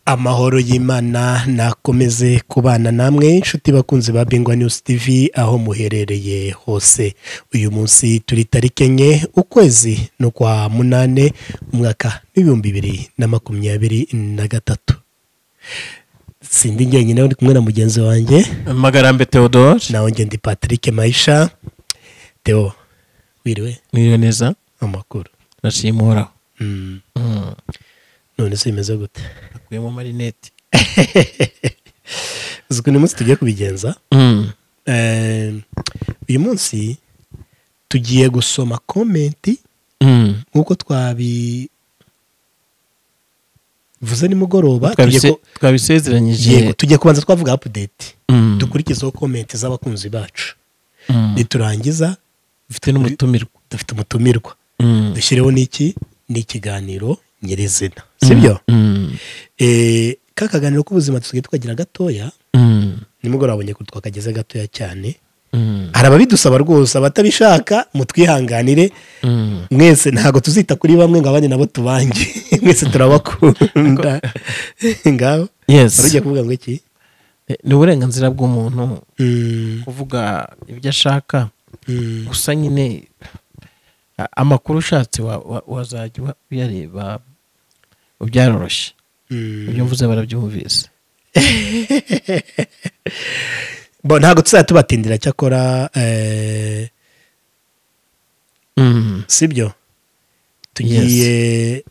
Amahoro y'Imana nakomeze kubana namwe inshuti bakunzi ba Bingwa News TV aho muherereye hose. Uyu munsi turi tariki 4 ukwezi no kwa 8 umwaka 2023. Sindi njyenyine ndi kumwe na mugenzi wanjye Magarambe Theodore, nawe nge ndi Patrick Maisha. Theo, wiriwe? Mwiriwe neza. Amakuru? Nashima Uhoraho. None se imeze gute? Akuyemo marinette. Uzi uyu munsi tugiye kubigenza? Uyu munsi tugiye gusoma comment nkuko twabivuze nimugoroba, twabisezeranyije. Yego, tugiye kubanza twavuga update, dukurikizeho comment z'abakunzi bacu. Niturangiza dufite n'umutumirwa, dufite umutumirwa. Dushyireho n'iki n'ikiganiro nyirizina, sibyo? Ka kaganiro k'ubuzima tusigaye tukagira gatoya. Nimugoroba abonye ko twakageze gatoya cyane. Hari ababidusaba rwose, abatabishaka mutwihanganire. Mwese ntago tuzita kuri bamwe ngo abandi nabo tubange. Mwese turabakunda. Ngaho. Yes. Ugiye kuvuga ngo iki? Ni uburenganzira bw'umuntu kuvuga ibyo ashaka. Gusa nyine amakuru ushatse wazajya uyareba, byaroroshye. Ibyo mvuze barabyumvise. Bo ntago tuzatubatindira cyakora sibyo? Tugiye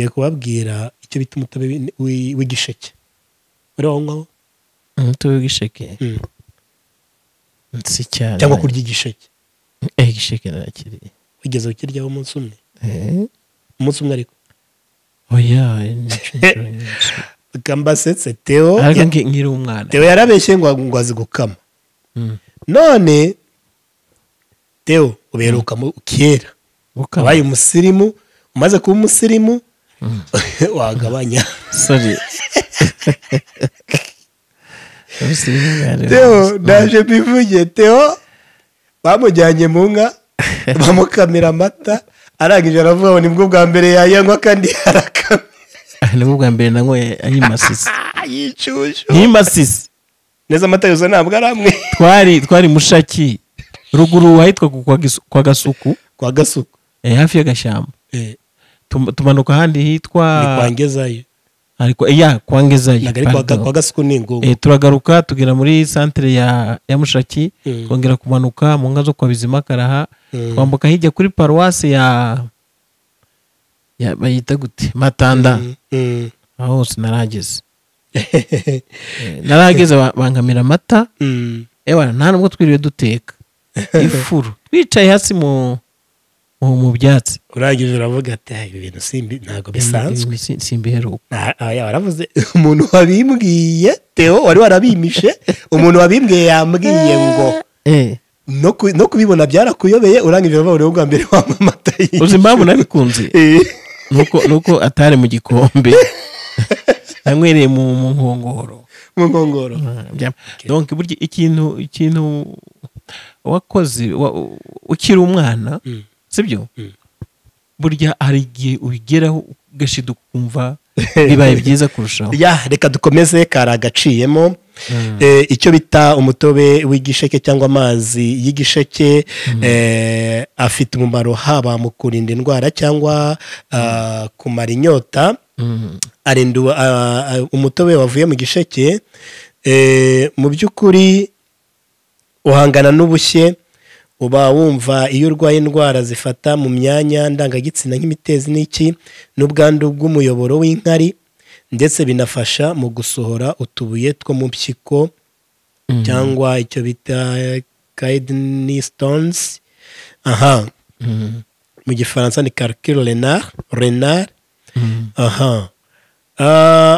kubabwira icyo bita umutobe w'igisheke. Uri aho ngaho? Umutobe w'igisheke? Si cyane. Cyangwa kurya igisheke. Igisheke narakiriye. Wigeze ukiryaho umunsi umwe? Umunsi umwe ariko. Oya, kambasetse Theo. Ariko nkiri umwana. Theo yarabeshye ngo azi gukama. None Theo uberuka mu kera. Wabaye umusirimu, umaze kuba umusirimu wagabanya. Sorry. Theo ndaje bivuge Theo bamujyanye mu nka bamukamira amata, arangije aravuga ngo nibwo bwa mbere yayanywa kandi arakamye. Nibwo bwa mbere nanyoye ayimasisi. Yicyushu. Yimasisi. Neza amata yose ntabwo aramwe. Twari Mushaki ruguru ahitwa kwa Gasuku. Kwa Gasuku. Hafi y'agashyamba. Tumanuka ahandi hitwa ni kwa Ngezayo. Ariko ya kwa Ngezayo. Nagari kwa Gasuku ni ingungu. Turagaruka tugera muri centre ya Mushaki, twongera kumanuka mu nka zo kwa Bizimakaraha, twambuka hirya kuri paroisse ya bayita gute Matanda. Aho hose narageze. Narageze bankamira amata. Ewa nta nubwo twiriwe duteka ifuru, twicaye hasi mu byatsi. Urangije uravuga ati ibi bintu simbi ntago bisanzwe, simbiheruka. Waravuze umuntu wabimbwiye Theo wari warabimishe, umuntu wabimbwiye yambwiye ngo no kubibona byarakuyobeye. Urangije uravuga ngo bwa mbere wamamata. Uzi impamvu nabikunze? Nuko atari mu gikombe, nanywereye mu nkongoro. Mu nkongoro. Donc burya ikintu wakoze ukiri umwana, sibyo? Burya hari igihe ubigeraho ugashiduka ukumva bibaye byiza kurushaho. Ya, reka dukomeze karagaciyemo. Icyo bita umutobe w'igisheke cyangwa amazi y'igisheke afite umumaro haba mu kurinda indwara cyangwa kumara inyota. Arinda umutobe wavuye mu gisheke mu by'ukuri uhangana n'ubushye. Uba wumva iyo urwaye indwara zifata mu myanya ndangagitsina nk'imitezi n'iki n'ubwandu bw'umuyoboro w'inkari, ndetse binafasha mu gusohora utubuye two mu mpyiko cyangwa icyo bita kidney stones. Aha. Mu gifaransa ni calcul renal. Aha.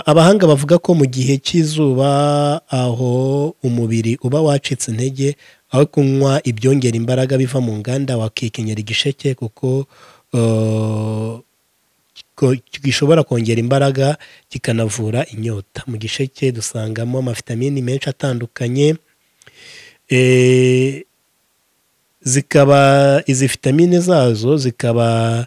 Abahanga bavuga ko mu gihe cy'izuba aho umubiri uba wacitse intege, aho kunywa ibyongera imbaraga biva mu nganda wakikenyera igisheke kuko gishobora kongera imbaraga kikanavura inyota. Mu gisheke dusangamo amavitamini menshi atandukanye, zikaba izi vitamine zazo zikaba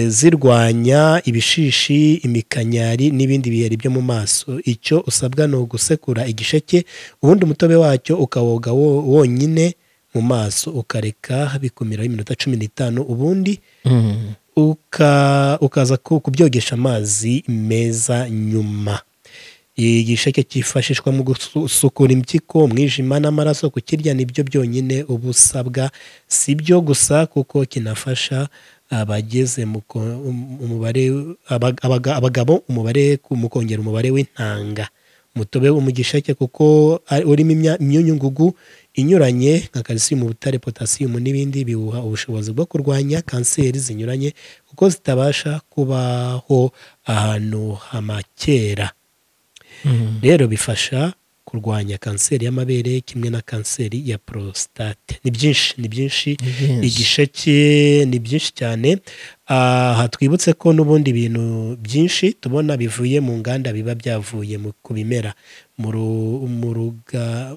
Zirwanya ibishishi, imikanyari n'ibindi biheri byo mu maso. Icyo usabwa ni ugusekura igisheke, ubundi umutobe wacyo ukawoga wonyine mu maso, ukareka bikumiraho iminota 15, ubundi ukaza kubyogesha amazi meza nyuma. Igisheke cyifashishwa mu gusukura impyiko, umwijima n'amaraso. Kukirya nibyo byonyine uba usabwa, si byo gusa kuko kinafasha abageze mu umubare abagabo umubare mu kongera umubare w'intanga. Umutobe wo mu gisheke kuko urimo imyunyungugu inyuranye nka calcium, ubutare, potassium n'ibindi, biwuha ubushobozi bwo kurwanya kanseri zinyuranye kuko zitabasha kubaho ahantu hamakera. Rero bifasha kurwanya kanseri y'amabere kimwe na kanseri ya prostate. Ni byinshi, ni byinshi, igisheke ni byinshi cyane. Aha twibutse ko n'ubundi bintu byinshi tubona bivuye mu nganda biba byavuye ku bimera. Mu ruga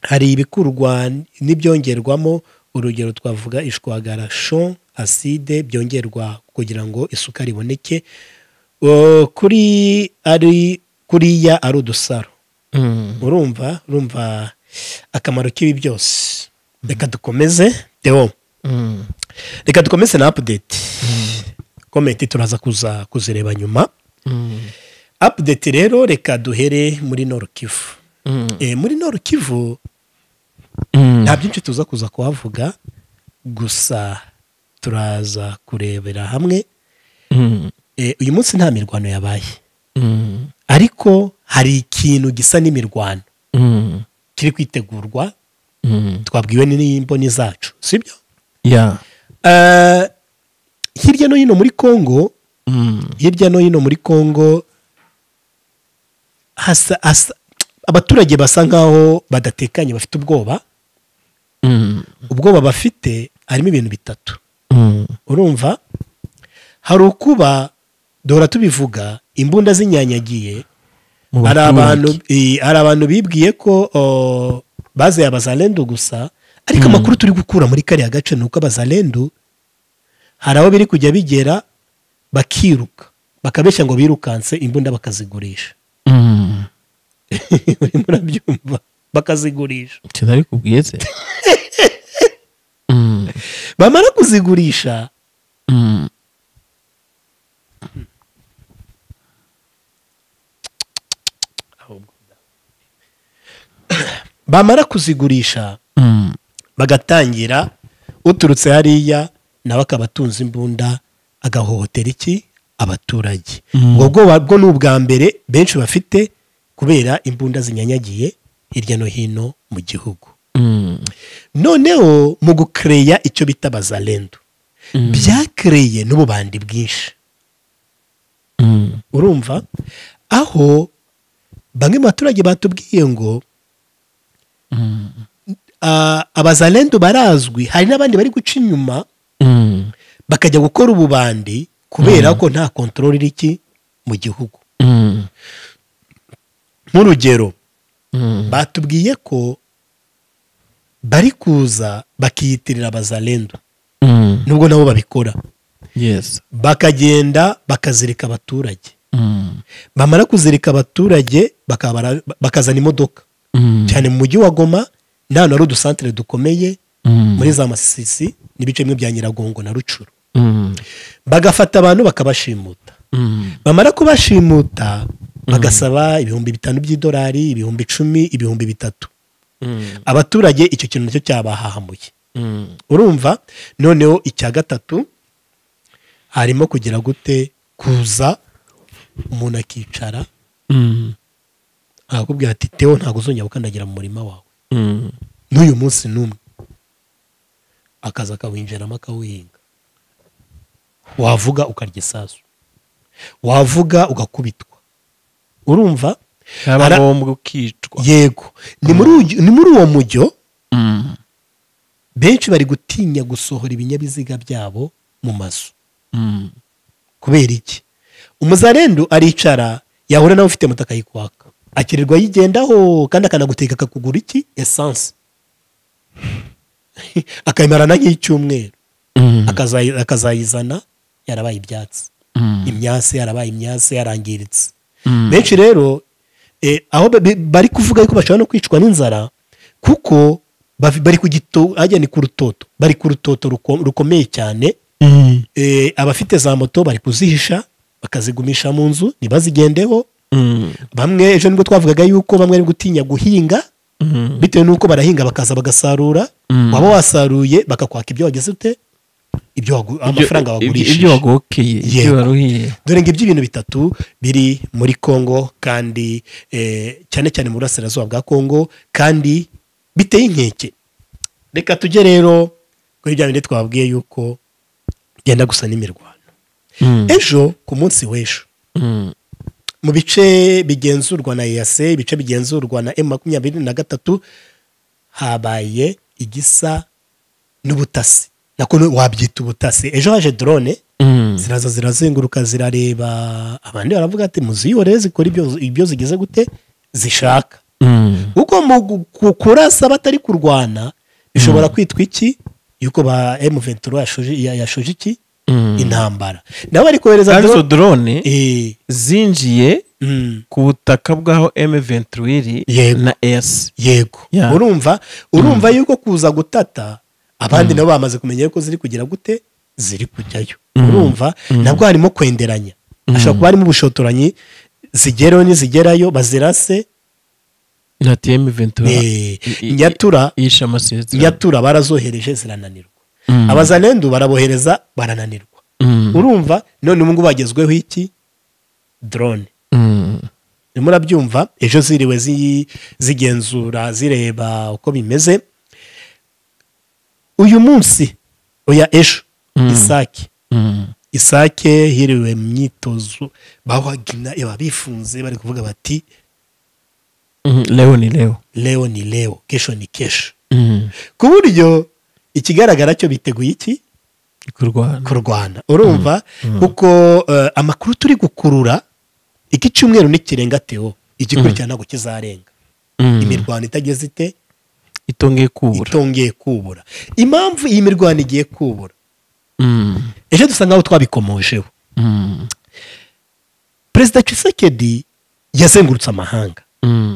hari ibikurwa n'ibyongerwamo, urugero twavuga ishwagara, chon, acide byongerwa kugira ngo isukari iboneke. Kuri ari kuriya ari udusaro. Urumva akamaro k'ibi byose. Reka dukomeze Theo. Reka dukomeze na update. Comment turaza kuza kuzireba nyuma. Update rero reka duhere muri Nord Kivu. Muri Nord Kivu nta byinshi tuza kuza kuhavuga, gusa turaza kurebera hamwe. Uyu munsi nta mirwano yabaye, ariko hari ikintu gisa n'imirwano kiri kwitegurwa, twabwiwe n'imboni zacu, sibyo? Hirya no hino muri Kongo, hirya no hino muri Kongo abaturage basa nkaho badatekanye, bafite ubwoba. Ubwoba bafite harimo ibintu bitatu. Urumva hari ukuba dora tubivuga imbunda zinyanyagiye, hari abantu bibwiye ko baze abazalendo gusa, ariko amakuru turi gukura muri kariya gace nuko abazalendo hari aho biri kujya bigera bakiruka, bakabeshya ngo birukanse imbunda bakazigurisha. Urimo urabyumva, bakazigurisha. Sinari kubwiye se. Bamara kuzigurisha bamara kuzigurisha bagatangira uturutse hariya nawe akabatunza imbunda agahohotera iki abaturage. Ubwo bwoba bwo n'ubwa mbere benshi bafite kubera imbunda zinyanyagiye hirya no hino mu gihugu. Noneho mu gukereya icyo bita bazalendo byakereye n'ububandi bwinshi. Urumva aho bamwe mu baturage batubwiye ngo abazalendo barazwi, hari n'abandi bari guca inyuma bakajya gukora ububandi kubera ko nta control iri iki mu gihugu. Nk'urugero batubwiye ko bari kuza bakiyitirira abazalendo, nubwo nabo babikora. Bakagenda bakazirika abaturage. Bamara kuzirika abaturage bakazana imodoka cyane mu mujyi wa Goma, n'ahantu hari udusantere dukomeye muri za Masisi n'ibice bimwe bya Nyiragongo na Rucuru. Bagafata abantu bakabashimuta. Bamara kubashimuta bagasaba 5,000 by'idolari, 10,000, 3,000. Abaturage icyo kintu nacyo cyabahahamuye. Urumva noneho icya gatatu harimo kugira gute, kuza umuntu akicara akakubwira ati Theo ntabwo uzongera gukandagira mu murima wawe n'uyu munsi n'umwe, akaza akawinjiramo akawuhinga, wavuga ukarya isasu, wavuga ugakubitwa. Urumva ukicwa. Yego, ni muri uwo mujyo benshi bari gutinya gusohora ibinyabiziga byabo mu mazu. Kubera iki? Umuzalendo aricara yahura nawe ufite moto akayikwaka, akirirwa yigendaho kandi akanaguteka akakugura iki essence. Akayimarana nk'icyumweru. Akazayizana yarabaye ibyatsi. Imyase yarabaye imyase yarangiritse. Benshi rero aho bari kuvuga yuko bashobora no kwicwa n'inzara kuko bari ku gito ajya ni ku rutoto, bari ku rutoto rukomeye cyane. Abafite za moto bari kuzihisha bakazigumisha mu nzu ntibazigendeho. Bamwe ejo nibwo twavugaga yuko bamwe bari gutinya guhinga bitewe nuko barahinga bakaza bagasarura, waba wasaruye bakakwaka ibyo wageze ute, ibyo amafaranga wagurishije, ibyo wagokeye, ibyo waruhiye. Dore ngo ibyo bintu bitatu biri muri Kongo kandi cyane cyane mu burasirazuba bwa Kongo kandi biteye inkeke. Reka tujye rero kuri bya bindi twabwiye yuko genda gusa n'imirwano. Ejo ku munsi w'ejo mu bice bigenzurwa na EAC, ibice bigenzurwa na M23 habaye igisa n'ubutasi. Nako wabyita ubutasi. Ejo haje drone ziraza zirazenguruka zirareba, abandi baravuga ati muziyore zikora ibyo zigeze gute zishaka. Kuko mu kurasa batari kurwana bishobora kwitwa iki yuko ba M23 yashoje iki intambara. Nabo bari kohereza drone zinjiye ku butaka bwaho M23 na EAC. Yego. Urumva yuko kuza gutata abandi nabo bamaze kumenya yuko ziri kugira gute ziri kujyayo. Urumva nabwo harimo kwenderanya, ashobora kuba harimo ubushotoranyi, zigerayo nizigerayo bazirase. Ati M23 Nyatura Nyatura barazohereje zirananirwa. Abazalendu barabohereza barananirwa. Urumva none ubu bagezweho iki drone. Murabyumva ejo ziriwe zigenzura zireba uko bimeze. Uyu munsi oya ejo Isake Isake hiriwe myitozo bawagina bifunze bari kuvuga bati leo ni leo, leo ni leo, kesho ni kesho. Ku buryo ikigaragara cyo biteguye iki kurwana. Urumva kuko amakuru turi gukurura iki cyumweru n'ikirenga Theo igikurikirana ntabwo kizarenga. Imirwano itageze ite itongeye kubura, itongeye kubura. Impamvu iyi mirwano igiye kubura ejo dusa nkaho twabikomojeho. Perezida Tshisekedi yazengurutse amahanga.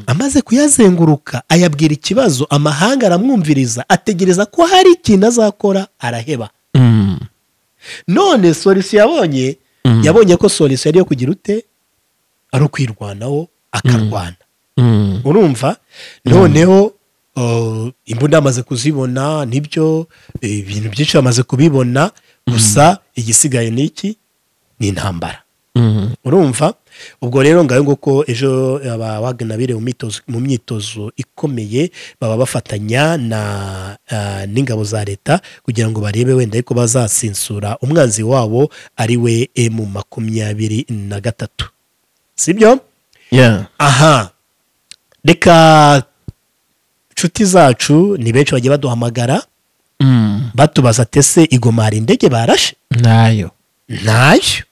Amaze kuyazenguruka ayabwira ikibazo, amahanga aramwumviriza, ategereza ko hari ikintu azakora araheba. None solution yabonye, yabonye ko solution ari yo kugira ute ari ukwirwanaho akarwana. Urumva noneho imbunda amaze kuzibona, nibyo ibintu byinshi amaze kubibona, gusa igisigaye niki ni intambara. Urumva ubwo rero ngayo nguko ejo aba Wagner bire mu myitozo ikomeye baba bafatanya na n'ingabo za leta kugira ngo barebe wenda yuko bazasinsura umwanzi wabo ari we M23. Sibyo? Yeah. Aha. Reka nshuti zacu ni benshi bagiye baduhamagara batubaza tese igoma hari indege barashe? Nayo. Nayo.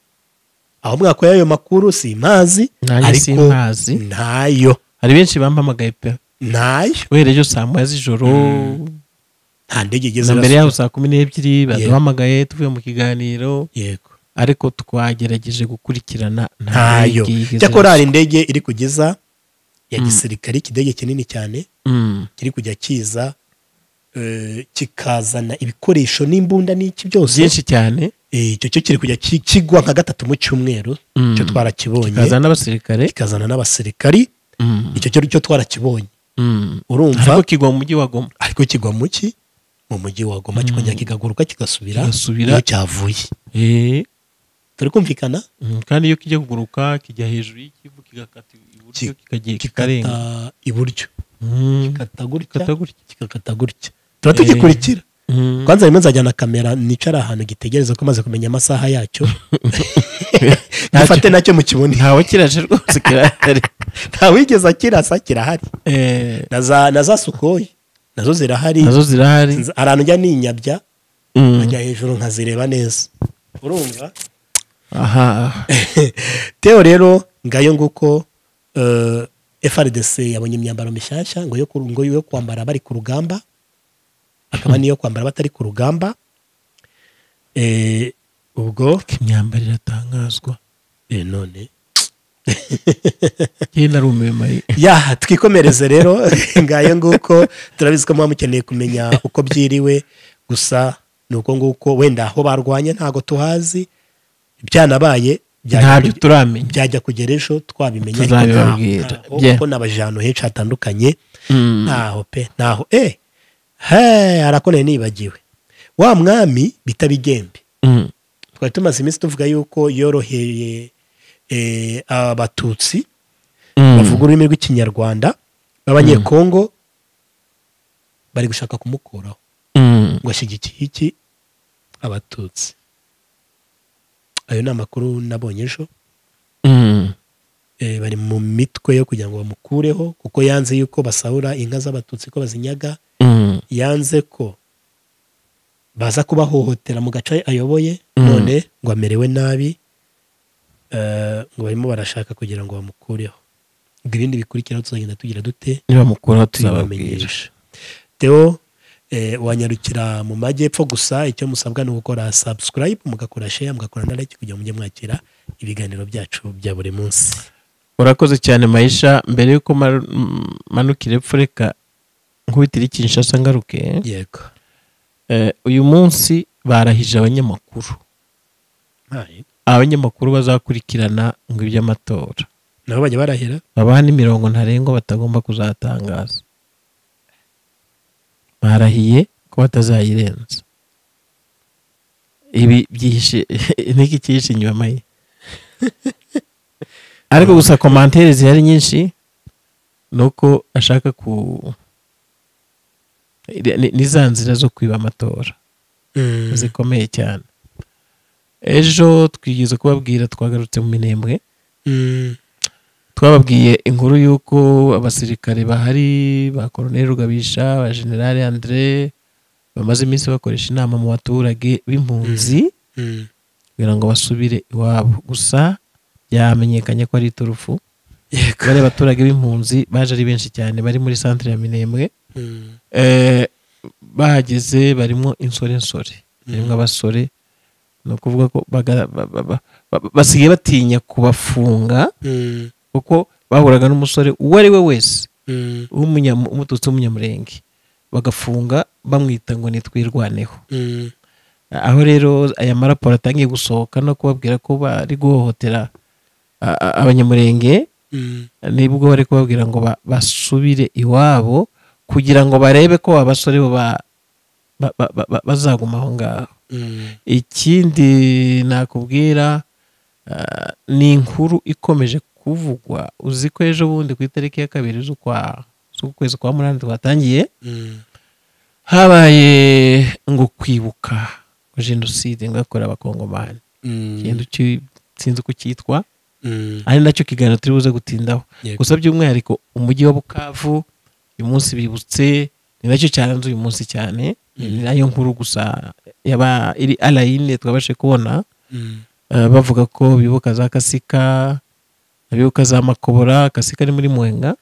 Aho mwakoye ayo makuru si mazi, ariko ntayo. Hari benshi bampamagaye pe. Nayo. Uhereje saa 1 z'ijoro. Nta ndege igeze mbere yaho saa 12 baduhamagaye tuvuye mu kiganiro. Yego. Ariko twagerageje gukurikirana ntayo. Cyakora hari indege iri kugeza ya gisirikare, ikidege kinini cyane kiri kujya kiza kikazana ibikoresho n'imbunda n'iki byose byinshi cyane. Icyo cyo kiri kujya kigwa nka gatatu mu cyumweru, cyo twarakibonye. Kikazana n'abasirikare, kikazana n'abasirikari. Icyo cyo twarakibonye. Urumva ariko kigwa mu mujyi wa Goma, ariko kigwa mu ki mu mujyi wa Goma, kikongera kikaguruka kigasubira iyo cyavuye. Turi kumvikana? Kandi iyo kijya kuguruka kijya hejuru y'ikivu kigakata iburyo kikagiye kikarenga iburyo, kikata gutya, kikakata gutya. Tuba tugikurikira. Kwanza rimwe nzajyana kamera nicara ahantu gitegereza ko maze kumenya amasaha yacyo. Gifate nacyo mukibone. Ntawe kiraje rwose kirahari. Ntawe akirasa kirahari. Na za Sukhoi nazo zirahari. Nazo zirahari. Ahantu njya ninyabya nkajya hejuru nkazireba neza. Urumva? Aha. Theo rero ngayo nguko FARDC yabonye imyambaro mishyashya ngo yo kwambara bari ku rugamba. akaba niyo kwambara batari ku rugamba. Ubwo imyambaro iratangazwa none ya twikomereze rero ngayo nguko turabizi ko muba mukeneye kumenya uko byiriwe, gusa nuko nguko wenda aho barwanye ntago tuhazi, byanabaye ntabyo turamenya, byajya kugera ejo twabimenya, tuzabibabwira kuko n'abajano henshi hatandukanye ntaho pe ntaho harakoneye nibagiwe wa mwami bita Bigembe. Twari tumaze iminsi tuvuga yuko yoroheye abatutsi bavuga ururimi rw'ikinyarwanda b'abanyekongo bari gushaka kumukuraho ngo ashyigikiye iki abatutsi. Ayo ni amakuru nabonye ejo. Bari mu mitwe yo kugira ngo bamukureho kuko yanze yuko basahura inka z'abatutsi ko bazinyaga, yanze ko baza kubahohotera mu gace ayoboye, none ngo amerewe nabi, ngo barimo barashaka kugira ngo bamukureho. Ngo ibindi bikurikiraho tuzagenda tugira dute nibamukuraho tuzababwira. Theo wanyarukira mu majyepfo gusa icyo musabwa ni gukora subscribe, mugakora share, mugakora na like kugira ngo mujye mwakira ibiganiro byacu bya buri munsi. Urakoze cyane Maisha. Mbere yuko manukire epfo reka nkubitire Kinshasa ngaruke. Yego. Uyu munsi barahije abanyamakuru. Abanyamakuru bazakurikirana ngo iby'amatora nabo bajya barahira, babaha n'imirongo ntarengwa batagomba kuzatangaza. Barahiye ko batazayirenza. Ibi byihishe niki cyihishe inyuma ye. Ariko gusa commentaire zihari nyinshi nuko ashaka ku ni za nzira zo kwiba amatora zikomeye cyane. Ejo twigeze kubabwira, twagarutse mu Minembwe, twababwiye inkuru y'uko abasirikare bahari ba Colonel Rugabisha, ba General Andre bamaze iminsi bakoresha inama mu baturage b'impunzi kugira ngo basubire iwabo. Gusa byamenyekanye ko ari iturufu. Bari abaturage b'impunzi baje ari benshi cyane, bari muri centre ya Minembwe. Bahageze barimo insore nsore, barimo abasore, no kuvuga ko basigaye batinya kubafunga kuko bahuraga n'umusore uwo ari we wese umututsi w'umunyamurenge bagafunga bamwita ngo nitwirwaneho. Aho rero aya maraporo atangiye gusohoka no kubabwira ko bari guhohotera abanyamurenge, nibwo bari kubabwira ngo basubire iwabo kugira ngo barebe ko abasore bo bazaguma aho ngaho. Ikindi nakubwira ni inkuru ikomeje kuvugwa. Uzi ko ejo bundi ku itariki ya 2 z'ukwezi kwa 8 twatangiye, habaye ngo kwibuka jenoside ngo yakorewe abakongomani, ikintu sinzi uko cyitwa, ari nacyo kiganiro turi buze gutindaho. Gusa by'umwihariko umujyi wa Bukavu uyu munsi bibutse, ni nacyo cyaranze uyu munsi cyane, ni nayo nkuru gusa yaba iri alayine twabashe kubona. Bavuga ko bibuka za Kasika, bibuka za Makobora. Kasika ni muri Mwenga,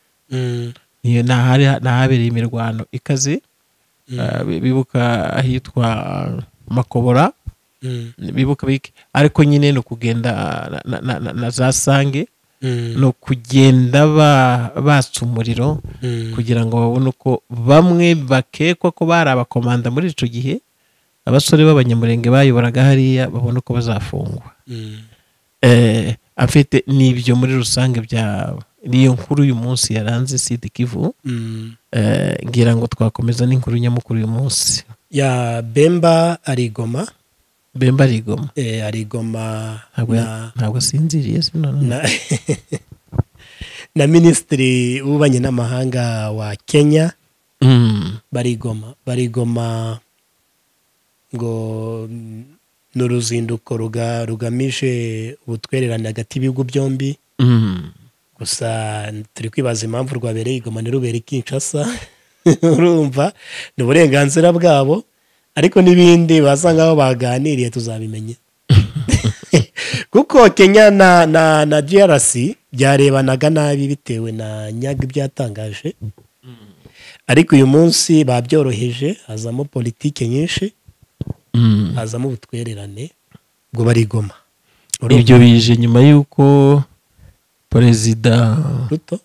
niyo nahabereye imirwano ikaze. Bibuka ahitwa Makobora, bibuka biki, ariko nyine no kugenda na za Sange, no kugenda batsa umuriro kugira ngo babone uko bamwe bakekwa ko bari abakomanda muri ico gihe, abasore b'abanyamurenge bayoboraga hariya, babone uko bazafungwa. Afite nibyo muri rusange bya niyo nkuru uyu munsi yaranze Sud Kivu. Ngira ngo twakomeza n'inkuru nyamukuru uyu munsi ya Bemba arigoma. Bemba arigoma, arigoma ntabwo sinziriye na Minisitiri w'ububanyi n'amahanga wa Kenya. Barigoma ngo n'uruzinduko rugamije ubutwererane hagati y'ibihugu byombi. Gusa turi kwibaza impamvu rwabereye Igoma ntirubere Kinshasa. Urumva ni uburenganzira bwabo, ariko n'ibindi basa nkaho baganiriye tuzabimenya. Kuko Kenya na DRC byarebanaga nabi bitewe na Nyaga ibyatangaje. Ariko uyu munsi babyoroheje, hazamo politike nyinshi, hazamo ubutwererane bwo barigoma. Ibyo bije nyuma yuko Perezida Ruto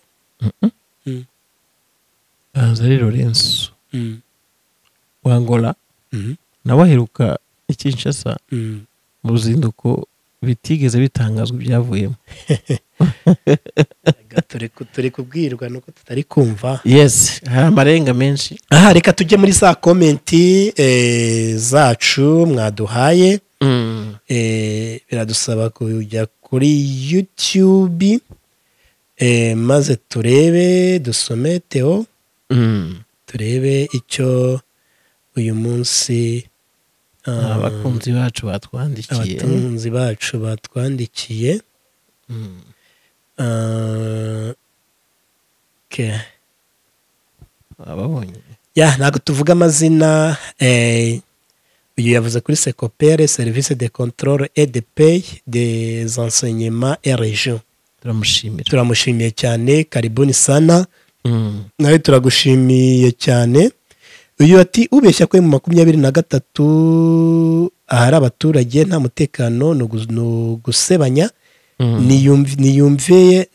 Azari Lorenzo wa Angola nawe aheruka i Kinshasa mu ruzinduko bitigeze bitangazwa ibyavuyemo. Turi kubwirwa nuko tutari kumva. Yes, hari amarenga menshi. Aha reka tujye muri za komenti zacu mwaduhaye. Biradusaba kujya kuri YouTube maze turebe, dusome Theo, turebe icyo uyu munsi abakunzi bacu batwandikiye. Abakunzi bacu batwandikiye. Okay. Ababonye. Ya, ntabwo tuvuga amazina. Uyu yavuze kuri Secopere, service de contrôle et de paie des enseignements et régions. Turamushimira. Turamushimiye cyane, karibuni sana. Nawe turagushimiye cyane. Uyu ati ubeshya ko mu 23 ahari abaturage nta mutekano no gusebanya. Niyumviye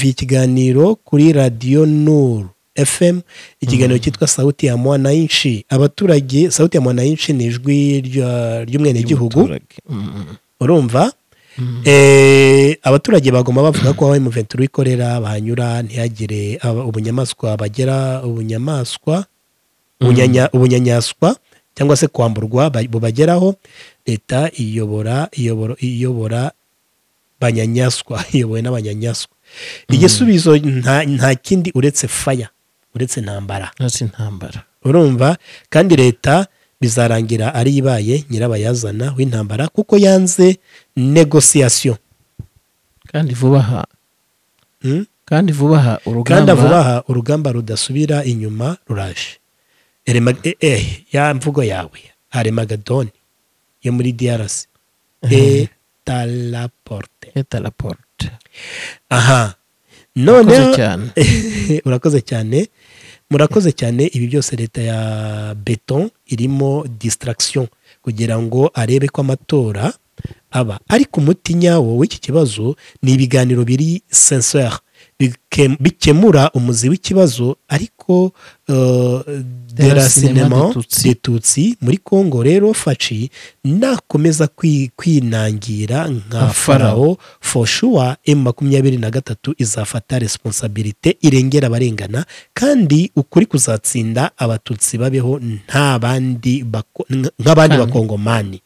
ikiganiro kuri Radio Nur FM, ikiganiro cyitwa Sauti ya Mwananchi. Abaturage, Sauti ya Mwananchi ni ijwi ry'umwenegihugu. Urumva? Abaturage bagoma bavuga ko aho M23 ikorera bahanyura ntihagire ubunyamaswa bagera, ubunyamaswa ubunyanyaswa cyangwa se kwamburwa bubageraho. Leta iyobora banyanyaswa, iyobowe n'abanyanyaswa. Igisubizo nta kindi uretse fire, uretse ntambara. Urumva? Kandi leta bizarangira ari ibaye nyirabayazana w'intambara kuko yanze negotiation. Kandi vuba aha. Kandi vuba aha urugamba rudasubira inyuma ruraje. Ya mvugo yawe Aremagadoni yo muri DRC. Etalaporte. Aha. None urakoze cyane. Murakoze cyane. Ibi byose leta ya beton irimo distraction kugira ngo arebe ko amatora aba. Ariko umuti nyawo w'iki kibazo ni ibiganiro biri sincere bikemura umuzi w'ikibazo. Ariko déracinement des Tutsi muri Congo rero Faci nakomeza kwinangira nka Farao, for sure M23 izafata responsabilité irengera abarengana, kandi ukuri kuzatsinda, abatutsi babeho nta bandi nk'abandi bakongomani.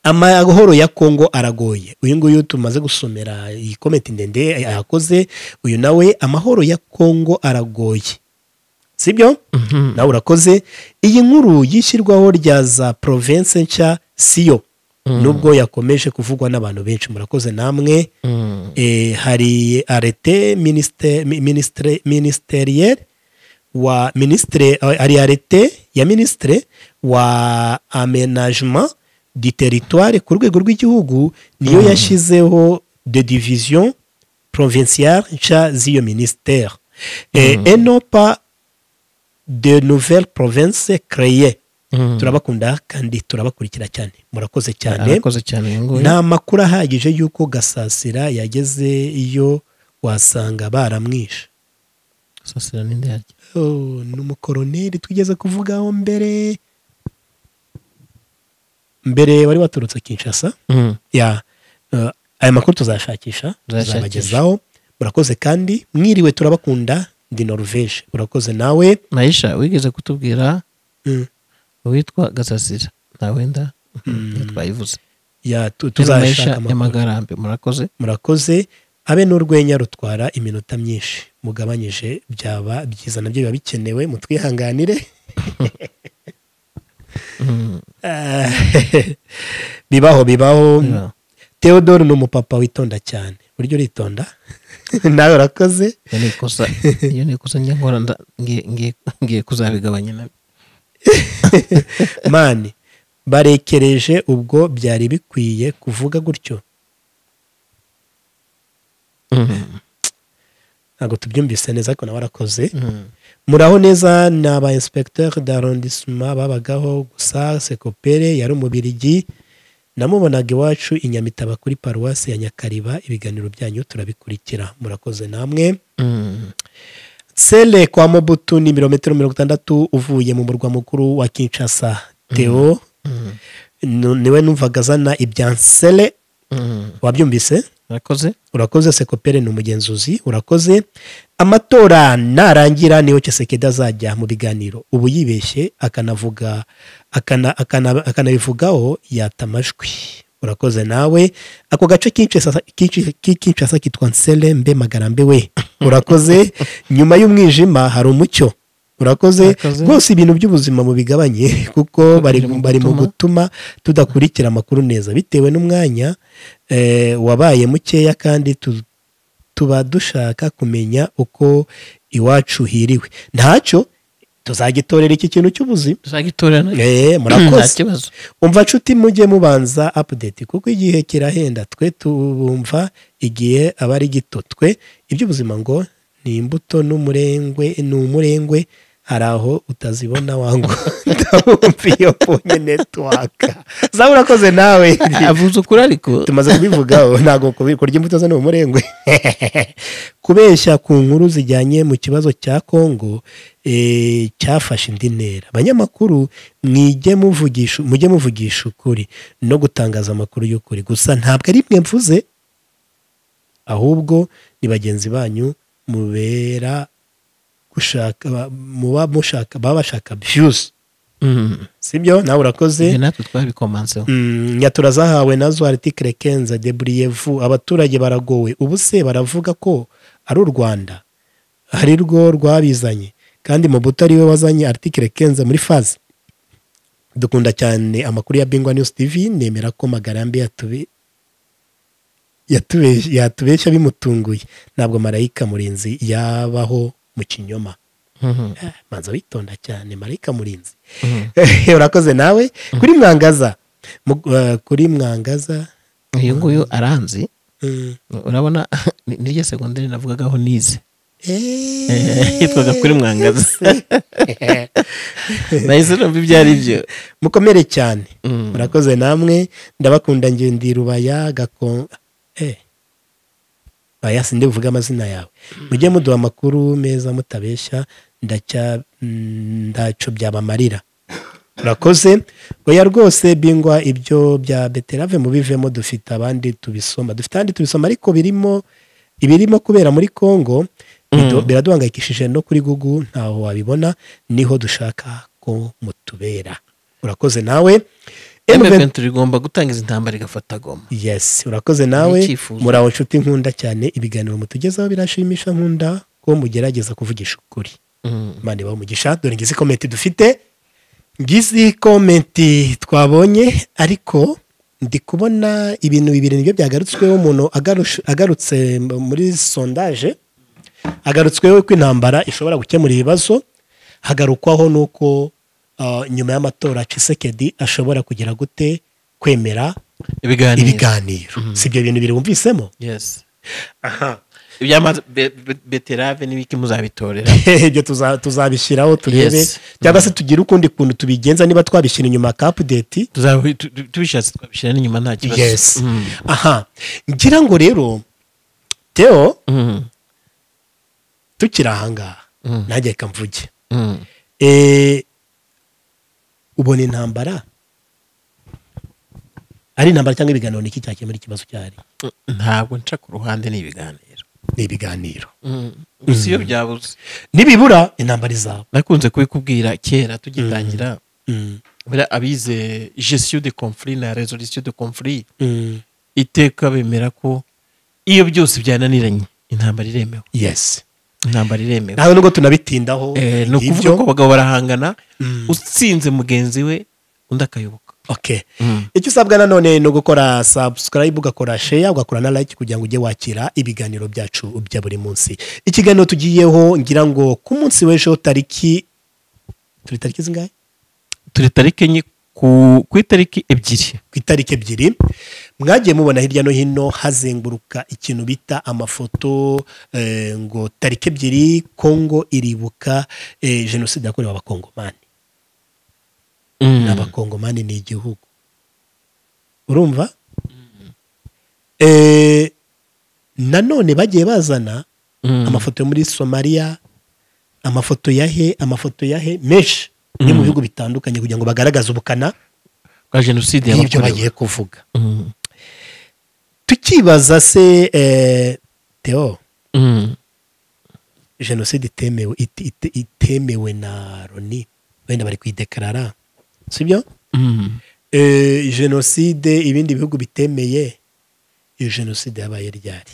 Amahoro ya Kongo aragoye. Uyu nguyu tumaze gusomera iyi comment ndende yakoze, uyu nawe amahoro ya Kongo aragoye. Sibyo? Nawe urakoze. Iyi nkuru yishyirwaho rya za province nshya siyo, nubwo yakomeje kuvugwa n'abantu benshi. Murakoze namwe. Hari arrêté ministériel wa ministre, ari arrêté ya ministre wa aménagement du territoire ku rwego rw'igihugu, niyo yashizeho de division provinciale nshya z'iyo ministère, et non pas de nouvelles provinces créées. Turabakunda kandi turabakurikira cyane. Murakoze cyane. Nta makuru ahagije yuko Gasasira yageze iyo wasanga baramwishe. Gasasira ninde yaryo? Oh, ni umukoroneri twigeze kuvugaho mbere. Mbere wari waturutse Kinshasa. Ya, aya makuru tuzashakisha, tuzabagezaho. Murakoze kandi mwiriwe, turabakunda. Ndi Norvege. Urakoze nawe. Maisha wigeze kutubwira witwa Gasasira na wenda twayivuze. Ya, tuzashaka amakuru. Murakoze. Murakoze. Abe n'urwenya rutwara iminota myinshi, mugabanyije byaba byiza, nabyo biba bikenewe, mutwihanganire. Bibaho. Theodore ni umupapa witonda cyane. Buryo uritonda? Nawe urakoze. Iyo ni ikosa njya nkora, ngiye kuzabigabanya nabyo. Mani barekereje ubwo byari bikwiye kuvuga gutyo. Ntabwo tubyumvise neza ariko nawe arakoze. Muraho neza, ni aba inspecteur d'arrondissement babagaho gusa. Sekopere yari umubirigi, namubonaga iwacu i Nyamitaba kuri paruwasi ya Nyakariba. Ibiganiro byanyu turabikurikira, murakoze namwe. Sele kwa Mobutu ni ibirometero 60 uvuye mu murwa mukuru wa Kinshasa. Theo niwe numvaga azana ibya Nsele. Wabyumvise? Urakoze. Urakoze. Sekopere ni umugenzuzi, urakoze. Amatora narangira niho Tshisekedi azajya mu biganiro. Ubu yibeshye akanavuga akanabivugaho yata amajwi. Urakoze nawe. Ako gace Kinshasa kitwa Nsele mbe Magarambe we. Urakoze. Nyuma y'umwijima hari umucyo. Urakoze rwose. Ibintu by'ubuzima mu bigabanye kuko bari mu gutuma tudakurikira amakuru neza bitewe n'umwanya wabaye mukeya, kandi tuba dushaka kumenya uko iwacu hiriwe. Ntacyo tuzagitorera iki kintu cy'ubuzima, tuzagitorera. Murakoze. Umva nshuti, mujye mubanza update kuko igihe kirahenda, twe tubumva igihe aba ari gito. Twe iby'ubuzima ngo ni imbuto n'umurengwe, ni umurengwe, hari aho utazibona wangu. Ndabumva iyo mbonye network. Zawe urakoze nawe. Avuze ukuri ariko tumaze kubivugaho, ntago kurya imbuto zo ni umurengwe. Kubeshya ku nkuru zijyanye mu kibazo cya Kongo cyafashe indi ntera. Abanyamakuru mwige muvugisha, mujye muvugisha ukuri no gutangaza amakuru y'ukuri. Gusa ntabwo ari mwe mvuze, ahubwo ni bagenzi banyu mubera gushaka, muba mushaka, baba bashaka views. Sibyo? Nawe urakoze. Natwe twabikomanseho. Nyatura zahawe nazo article 15 debriez-vous. Abaturage baragowe, ubu se baravuga ko ari u Rwanda hari rwo rwabizanye, kandi Mobutu ari we wazanye article 15 muri phase. Dukunda cyane amakuru ya Bingwa News TV. Nemera ko Magarambe yatubeshya bimutunguye. Ntabwo Marayika Murinzi yabaho mu kinyoma. Manza witonda cyane, Marayika Murinzi. Urakoze nawe. Kuri Mwangaza, kuri Mwangaza uyu nguyu aranzi. Urabona niryo segonderi navugagaho nize, yitwaga kuri Mwangaza. Nahise numva ibyo ari byo. Mukomere cyane. Murakoze namwe, ndabakunda. Ngendi Rubaya Gakon baya sinde uvuga amazina yawe. Mujye muduha amakuru meza mutabeshya, ndaco byabamarira. Urakoze. Oya rwose Bingwa, ibyo bya beterave mubivemo, dufite abandi tubisoma, dufite abandi tubisoma, ariko ibirimo kubera muri Kongo biraduhangayikishije. No kuri Google ntaho wabibona, niho dushaka ko mutubera. Urakoze nawe. M23 igomba gutangiza intambara igafata Goma. Yes, urakoze nawe. Muraho nshuti nkunda cyane, ibiganiro mutugezaho birashimisha, nkunda ko mugerageza kuvugisha ukuri. Imana ibahe umugisha. Dore ngizi comment dufite, ngizi comment twabonye, ariko ndi kubona ibintu bibiri nibyo byagarutsweho. Umuntu agarutse muri sondage, agarutsweho ko intambara ishobora gukemura ibibazo, hagarukwaho nuko nyuma y'amatora Tshisekedi ashobora kugira gute kwemera ibiganiro. Si ibyo bintu biri wumvisemo? Yes. Aha. Ibya beterave n'ibiki muzabitorera. Ibyo tuzabishyiraho turebe, cyangwa se tugire ukundi kuntu tubigenza, niba twabishyira inyuma ka update tubishatse twabishyira n'inyuma nta kibazo. Yes. Aha. Ngira ngo rero Theo tukiri aha ngaha nanjye reka mvuge. Ubona intambara ari intambara cyangwa ibiganiro, niki cyakemura ikibazo cyari? Ntabwo nca ku ruhande, ni ibiganiro. Ni ibiganiro. Gusa iyo byabuze nibibura intambara izaba. Nakunze kubikubwira kera tugitangira, abize gestion de conflit na résolution de conflit, iteka bemera ko iyo byose byananiranye intambara iremewe. Yes. Intambara iremewe. Nawe nubwo tunabitindaho, ni ukuvuga ko abagabo barahangana, utsinze mugenzi we undi akayoboka. Okay. Icyo usabwa nanone ni ugukora subscribe, ugakora share, ugakora na like kugira ngo ujye wakira ibiganiro byacu bya buri munsi. Ikiganiro tugiyeho ngira ngo ku munsi w'ejo tariki, turi tariki zingahe? Turi tariki 4 ku itariki 2. Ku itariki 2 Mwagiye mubona hirya no hino hazenguruka ikintu bita amafoto, ngo tariki 2 Kongo iribuka jenoside yakorewe abakongomani. N'abakongomani ni igihugu. Urumva? Nanone bagiye bazana amafoto yo muri Somalia, amafoto yahe, amafoto yahe menshi ni mu bihugu bitandukanye kugira ngo bagaragaze ubukana bwa jenoside y'ibyo bagiye kuvuga. Tukibaza se Theo, jenoside itemewe itemewe na Loni, wenda bari kwidekarara, sibyo? Jenoside ibindi bihugu bitemeye, iyo jenoside yabaye ryari?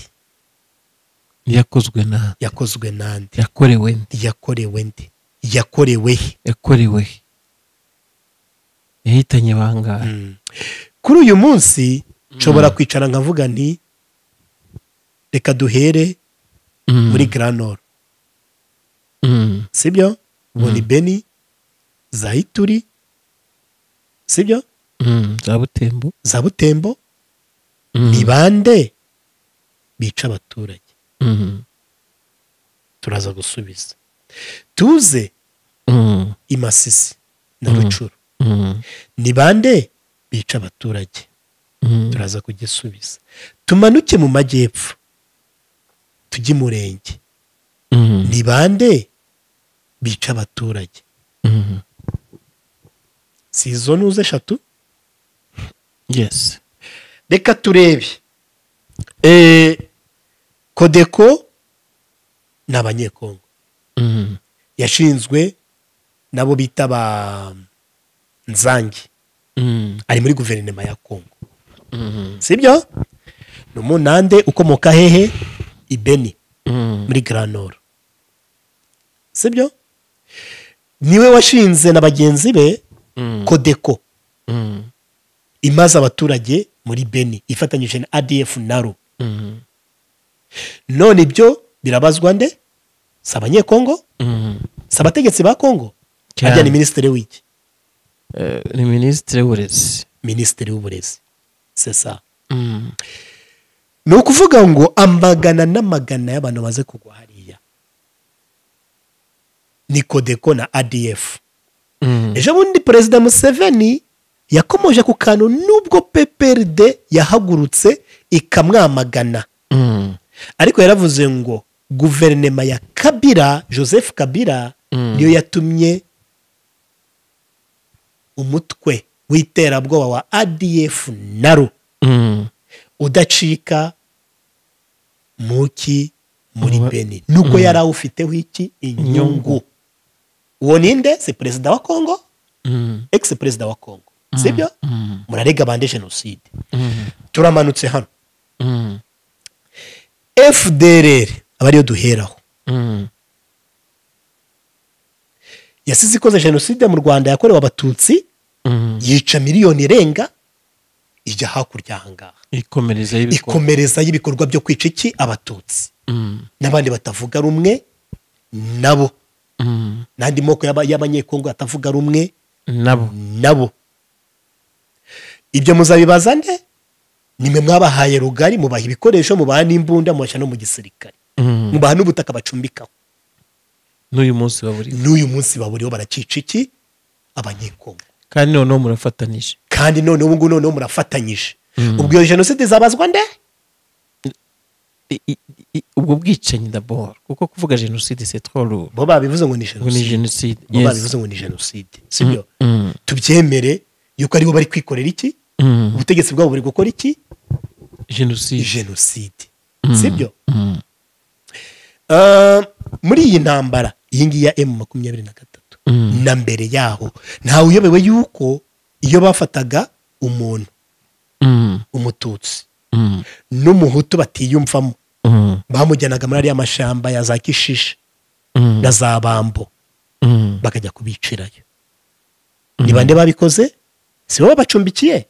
Yakozwe na yakozwe nande? Yakorewe nde? Yakorewe nde? Yakorewe he? Yakorewe he? Yahitanye bangahe? Kuri uyu munsi nshobora kwicara nkavuga nti reka duhere muri Grand Nord. Sibyo? Ubona Beni, za Ituri, sibyo? Za Butembo. Za Butembo. Ni bande bica abaturage? Turaza gusubiza. Tuze i Masisi na Rucuru. Ni bande bica abaturage? Turaza kugisubiza. Tumanuke mu majyepfo tujye Murenge. Ni bande bica abaturage? Si izo nuze eshatu? Yes. Reka turebe. Kodeko ni abanyekongo. Yashinzwe nabo bita ba Nzangi. Ari muri guverinoma ya Kongo. Sibyo? Ni umunande ukomoka hehe? I Beni, muri Grand Nord. Sibyo? Niwe washinze na bagenzi be Kodeko. Imaze abaturage muri Beni ifatanyije na ADF Naru. None ibyo birabazwa nde? Si abanyekongo? Si abategetsi ba Kongo? Ajya ni ministre w'iki? Ni ministre w'uburezi. Ministre w'uburezi. C'est ça. Ni ukuvuga ngo amagana n'amagana y'abantu baze kugwa hariya ni Kodeko na ADF. Ejo bundi Perezida Museveni yakomoje ku kantu nubwo PPRD yahagurutse ikamwamagana. Ariko yaravuze ngo guverinoma ya Kabila, Joseph Kabila, niyo yatumye umutwe w'iterabwoba wa ADF Naru udacika muki muri Beni, nuko yarawufiteho iki inyungu. Uwo ninde? Si perezida wa Kongo, ex perezida wa Kongo, sibyo? Murarega bande jenoside. Turamanutse hano. FDLR abariyo duheraho. Yasize ikoze jenoside mu Rwanda yakorewe abatutsi, yica miliyoni irenga, ijya hakurya ahangaha ikomereza y'ibikorwa byo kwica iki abatutsi n'abandi batavuga rumwe nabo, n'andi moko y'abanyekongo atavuga rumwe nabo. Ibyo muzabibaza nde? Nimwe mwabahaye rugari, mubaha ibikoresho, mubaha n'imbunda, mubasha no mu gisirikare, mubaha n'ubutaka bacumbikaho. N'uyu munsi baburiho, n'uyu munsi baburiho baracica iki abanyekongo. Kandi noneho murafatanyije. Kandi none ubu noneho murafatanyije. Ubwo iyo jenoside zabazwa nde? Ubwo bwicanyi d'abord, kuko kuvuga jenoside c'est trop lourd. Bo babivuze ngo ni jenoside. Bo babivuze ngo ni jenoside. Sibyo? Tubyemere yuko aribo bari kwikorera iki? Ubutegetsi bwabo buri gukora iki? Jenoside. Jenoside. Sibyo? Muri iyi ntambara iyi ngiyi ya M23 na mbere yaho ntawe uyobewe yuko iyo bafataga umuntu umututsi n'umuhutu batiyumvamo bamujyanaga muri ariya mashamba ya za Kishisha na za Bambo, bakajya kubicirayo. Ni bande babikoze? Si bo bacumbikiye?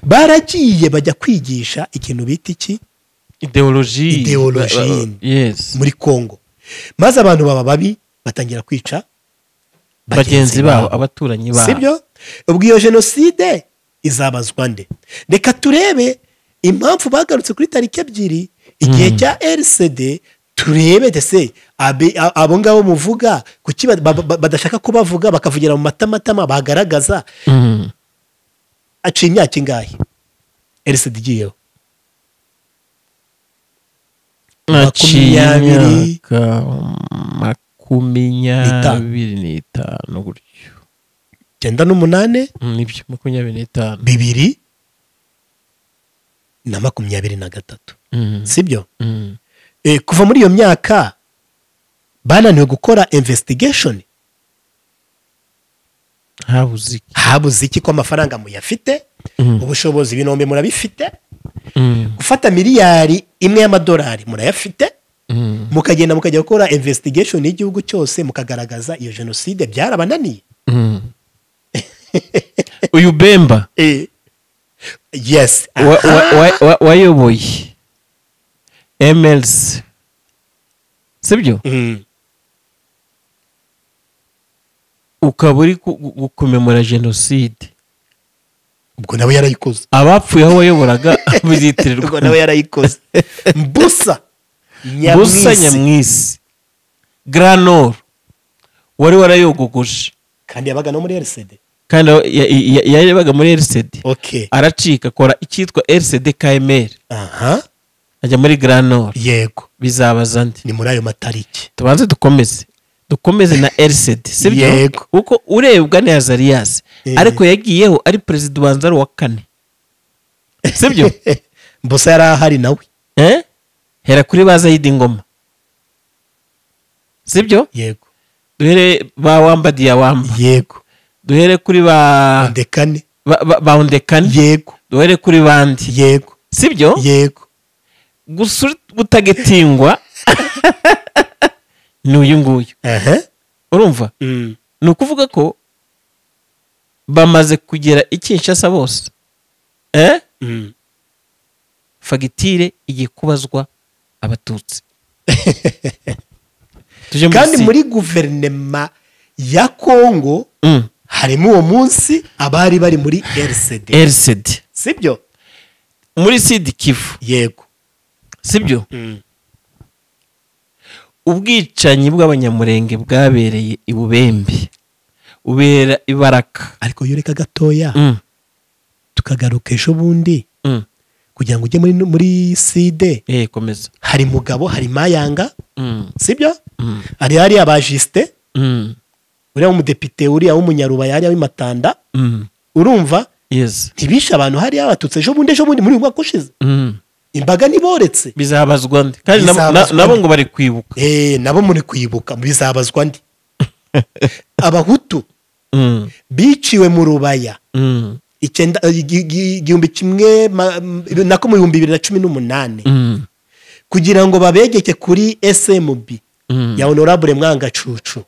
Baragiye bajya kwigisha ikintu bita iki? Ideologie. Yes. Muri Kongo. Maze abantu baba babi batangira kwica bagenzi babo, abaturanyi babo. Sibyo? Ubwo iyo jenoside Izabazwa nde? Reka turebe impamvu bagarutse kuri tariki 2 igihe cya RCD, turebe dese abo ngabo muvuga kuki badashaka kubavuga bakavugira mu matamatama bagaragaza. Aciye imyaka ingahe RCD igiyeho? 25 gutyo, 98 nibyo, 25 2023, sibyo? Kuva muri iyo myaka bananiwe gukora investigation. Habuze iki ko amafaranga muyafite, ubushobozi ibinombe murabifite, gufata miliyari 1 y'amadolari murayafite, mukagenda mukajya gukora investigation y'igihugu cyose mukagaragaza iyo genocide byarabananiye. Uyu Bemba yes, wayoboye MLS, sibyo? Ukaba uri gukomemora genocide, ubwo nawe yarayikoze. Abapfuye aho wayoboraga bizitirirwa, ubwo nawe yarayikoze. Mbusa Nyamwisi Granor wari warayogogoje, kandi yabaga no muri RCD, kandi yabaga muri RCD. Okay, aracika akora icyitwa RCD KMR, ajya muri Granor. Yego, bizabaza nde? Ni muri ayo matariki. Tubanze dukomeze na RCD, sibyo? Kuko urebwa ni Azarias, ariko yagiyeho ari president ubanza wa 4, sibyo? Mbusa yarahari nawe. Hera kuri baza y'Ingoma, sibyo? Yego. Duhere ba Wamba Diawamba. Yego. Duhere kuri ba Ondekane. Ba Ondekane. Yego. Duhere kuri bandi. Yego. Sibyo? Yego. Gusa gutagetingwa ni uyu nguyu. Urumva? Ni ukuvuga ko bamaze kugera i Kinshasa bose. Fagitire igiye kubazwa abatutsi. Kandi muri guverinema ya Kongo harimo uwo munsi abari bari muri RCD. Sibyo? Muri Sud Kivu. Yego. Sibyo? Ubwicanyi bw'abanyamurenge bwabereye i Bubembe, ubera ibaraka. Ariko yoreka gatoya tukagaruka ejo bundi kugira ngo ujye muri CD. Komeza. Hari Mugabo, hari Mayanga, sibyo? Hari abajiste, uriya w'umudepite, uriya w'umunyarubaya, hariya w'imatanda. Urumva? Yes. Ntibishe abantu hariya abatutsi ejo bundi muri uyu mwaka ushize. Imbaga niboretse. Bizabazwa nde? Kandi nabo ngo bari kwibuka. Nabo muri kwibuka, bizabazwa nde? Abahutu biciwe mu Rubaya 2018 kugira ngo babegeke kuri SMB ya Honorable Mwangacucu.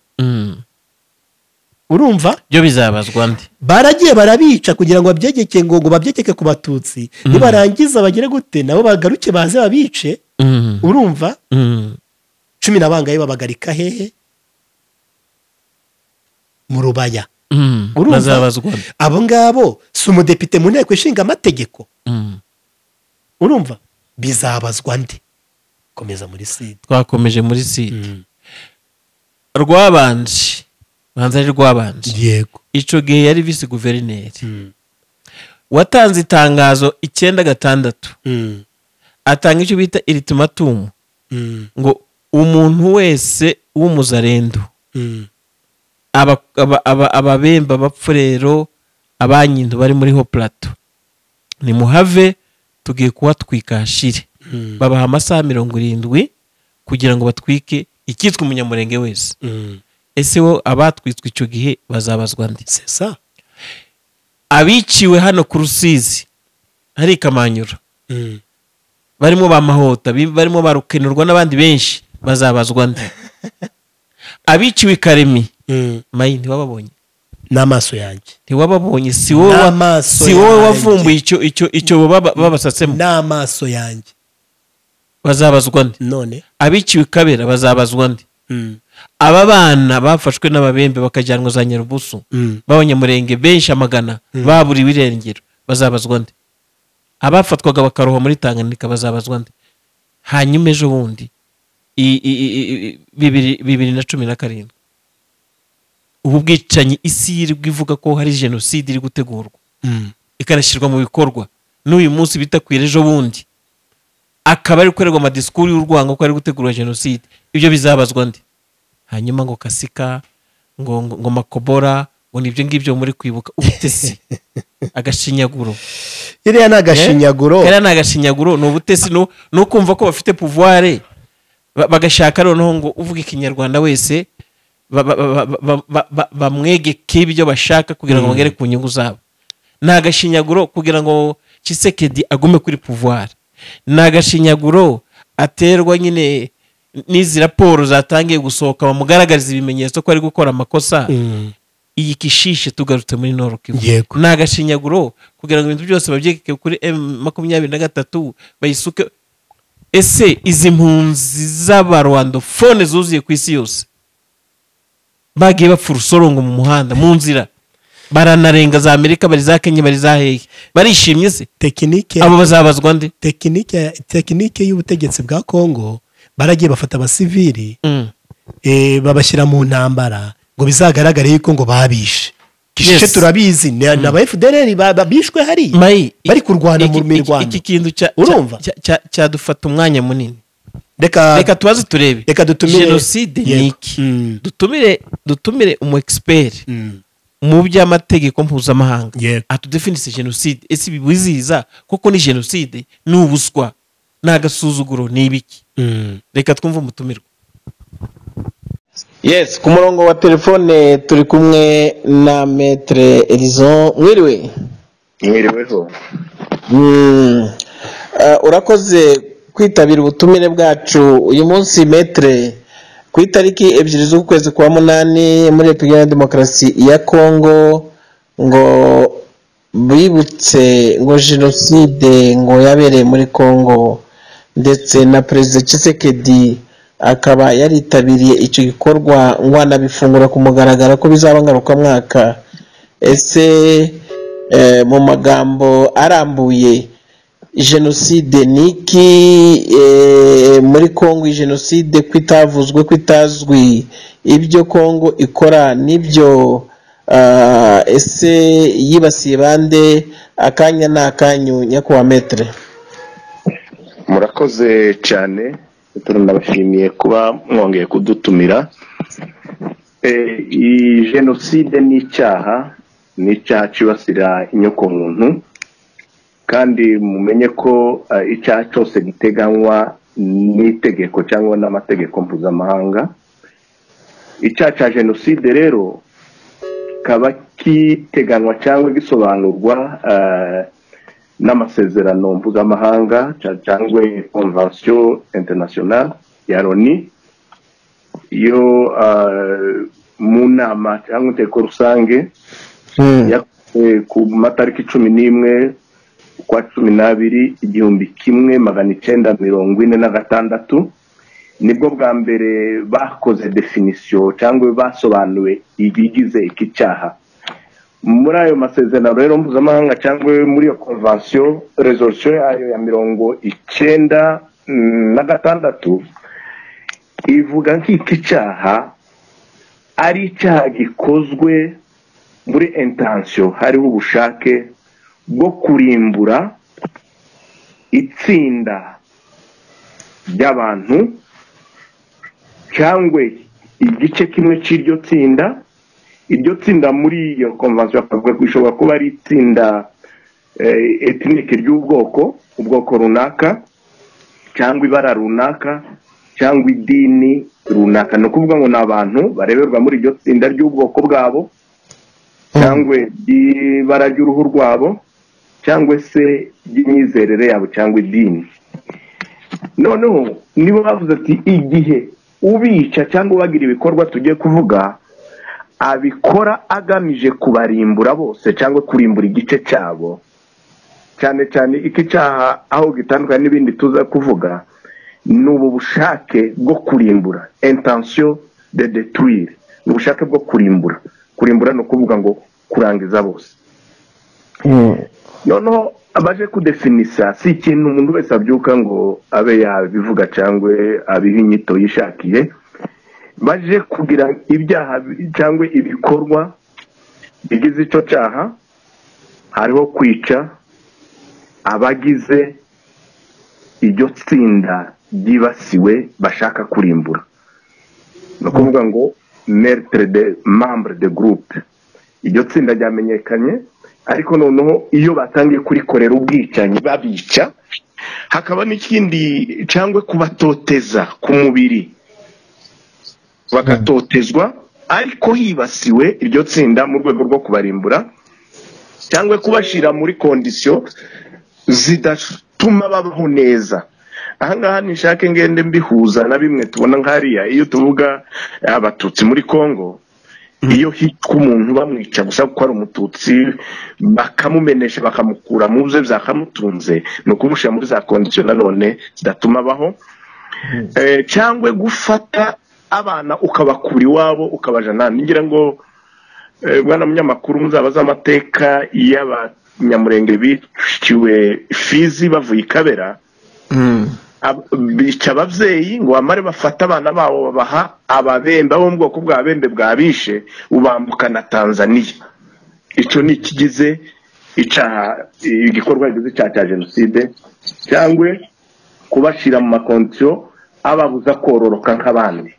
Urumva? Byo bizabazwa nde? Baragiye barabica kugira ngo babyegeke ngo babyegeke ku batutsi, nibarangiza bagere gute nabo bagaruke baze babice. Urumva? 10 na bangaye babagarika hehe? Mu Rubaya. Urumva? Abo ngabo si umudepite mu nteko ishinga amategeko. Urumva? Bizabazwa nde? Komeza muri Sud. Twakomeje muri Sud. Rwabanje banza ari Rwabanje. Yego. Ico gihe yari vice guverineri. Watanze itangazo 96. Atanga icyo bita ultimatum. Ngo umuntu wese w'umuzarendo, ababemba bapfurero, abanyindu bari muri ho plateau, ni muhave tugiye kuhatwika hashire. Babaha amasaha 70 kugira ngo batwike ikitwa umunyamurenge wese. Ese wo abatwitswe icyo gihe bazabazwa nde? C'est ça. Abiciwe hano ku Rusizi hari Kamanyura, barimo ba Mahota, barimo barukenurwa n'abandi benshi, bazabazwa nde? Abiciwe Karemi, mayi ntiwababonye n'amaso yanjye, ntiwababonye, si wowe wavumbuye icyo babasatsemo n'amaso yanjye, bazabazwa nde? None abiciwe Kabera bazabazwa nde? Aba bana bafashwe n'ababembe bakajyanwa za Nyarubusu b'abanyamurenge benshi amagana baburiwe irengero Bazabazwa nde? Abafatwaga bakarohwa muri Tanganyika bazabazwa nde? Hanyuma ejo bundi 2017 ubu bwicanyi isi yirirwa ivuga ko hari jenoside iri gutegurwa ikanashyirwa mu bikorwa n'uyu munsi bitakwira ejo bundi akaba ari gukorerwa amadisikuru y'urwango ko ari gutegurwa jenoside, ibyo bizabazwa nde? Hanyuma ngo Kasika ngo Makobora ngo nibyo ngibyo muri kwibuka ubutesi agashinyaguro. Iriya ni agashinyaguro, iriya ni agashinyaguro, ni ubutesi, ni ukumva ko bafite pouvoir bagashaka noneho ngo uvuga ikinyarwanda wese bamwegeke ibyo bashaka kugira ngo bagere ku nyungu zabo. Ni agashinyaguro kugira ngo Tshisekedi agume kuri pouvoir. Ni agashinyaguro aterwa nyine n'izi raporo zatangiye gusohoka bamugaragariza ibimenyetso ko ari gukora amakosa. Iyi kishishe tugarutse muri Nord Kivu. Ni agashinyaguro kugira ngo ibintu byose babyegeke kuri M23 bayisuke. Ese izi mpunzi z'abarwandofone zuzuye ku isi yose bagiye bapfa urusorongo mu muhanda mu nzira, baranarenga za Amerika, bari za Kenya, bari za hehe, barishimye se? Tekinike abo bazabazwa nde? Tekinike y'ubutegetsi bwa Kongo, baragiye bafata abasivili babashyira mu ntambara ngo bizagaragare yuko ngo babishe. Kishishe turabizi ni aba FDLR babishwe hari bari kurwana mu mirwano. Iki kintu cyadufata umwanya munini. Reka tubaze turebe. Reka dutumire jenoside ni iki? Dutumire umu expert mu by'amategeko mpuzamahanga atudefinise jenoside. Ese biwizihiza koko ni jenoside, ni ubuswa, ni agasuzuguro, ni ibiki? Reka twumve umutumirwa. Yes, ku murongo wa telefone turi kumwe na Maître Elison. Mwiriwe? Mwiriweho. Urakoze kwitabira ubutumire bwacu uyu munsi Maître. Ku itariki 2 z'ukwezi kwa 8 muri Repubulika ya Demokarasi ya Kongo ngo bibutse ngo jenoside ngo yabereye muri Kongo, ndetse na Perezida Tshisekedi akaba yaritabiriye icyo gikorwa ngo anabifungura ku mugaragaro ko bizaba ngarukamwaka. Ese mu magambo arambuye jenoside niki muri Kongo? Jenoside kwitavuzwe kwitazwi, ibyo Kongo ikora nibyo, ese yibasiye bande? Akanya na akanyu nyakubahwa Maître. Murakoze cyane, turanabashimiye kuba mwongeye kudutumira. Iyi jenoside ni icyaha, ni icyaha cyibasira inyokomuntu, kandi mumenye ko icyaha cyose giteganywa n'itegeko cyangwa n'amategeko mpuzamahanga. Icyaha cya jenoside rero kaba kiteganywa cyangwa gisobanurwa n'amasezerano mpuzamahanga cyangwa convention internationale ya Loni yo mu nama cyangwa inteko rusange ku matariki 11 ukwa 12 1946, nibwo bwa mbere bakoze definition cyangwa basobanuye ibigize iki cyaha. Muri ayo masezerano rero mpuzamahanga cyangwa muri iyo convention, resolution yayo ya 96 ivuga nk'iki cyaha ari icyaha gikozwe muri intention, hariho ubushake bwo kurimbura itsinda ry'abantu cyangwa igice kimwe cy'iryo tsinda. Iryo tsinda muri iyo convention bakavuga ko ishobora kuba ari itsinda ethnike ry'ubwoko, ubwoko runaka cyangwa ibara runaka cyangwa idini runaka. Ni ukuvuga ngo ni abantu bareberwa muri iryo tsinda ry'ubwoko bwabo cyangwa ibara ry'uruhu rwabo cyangwa se ry'imyizerere yabo cyangwa idini. Noneho nibo bavuze ati igihe ubica cyangwa ubagira ibikorwa tugiye kuvuga abikora agamije kubarimbura bose cyangwa kurimbura igice cyabo. Cyane cyane iki cyaha aho gitandukanye n'ibindi tuza kuvuga ni ubu bushake bwo kurimbura, intention de détruire, ni ubushake bwo kurimbura. Kurimbura ni ukuvuga ngo kurangiza bose. Noneho abaje kudefinisa si ikintu umuntu wese abyuka ngo abe yabivuga cyangwa abiha inyito yishakiye. Baje kugira ibyaha cyangwa ibikorwa bigize icyo cyaha, hariho kwica abagize iryo tsinda ryibasiwe bashaka kurimbura, ni ukuvuga ngo meurtre de membre de groupe. Iryo tsinda ryamenyekanye, ariko noneho iyo batangiye kurikorera ubwicanyi babica, hakaba n'ikindi cyangwa kubatoteza ku mubiri, bagatotezwa ariko hibasiwe iryo tsinda mu rwego rwo kubarimbura cyangwa kubashyira muri kondisiyo zidatuma babaho neza. Ahangaha nishake ngende mbihuza na bimwe tubona nk'hariya iyo tuvuga abatutsi muri Kongo, iyo hitwa umuntu bamwica gusa kuko ari umututsi, bakamumenesha bakamukura mu bye byakamutunze, ni ukumushyira muri za kondisiyo nanone zidatuma abaho. Cyangwa gufata abana ukabakura iwabo ukabajana. Ngira ngo bwana munyamakuru muzabaza amateka y'abanyamurenge biciwe Fizi bavuye i Kabera, bica ababyeyi ngo bamare bafata abana babo babaha ababembe bo mu bwoko bw'ababembe bwabishe, ubambuka na Tanzania. Icyo ni ikigize icyaha, igikorwa kigize icyaha cya jenoside, cyangwa kubashyira mu makondiyo ababuza kororoka nk'abandi.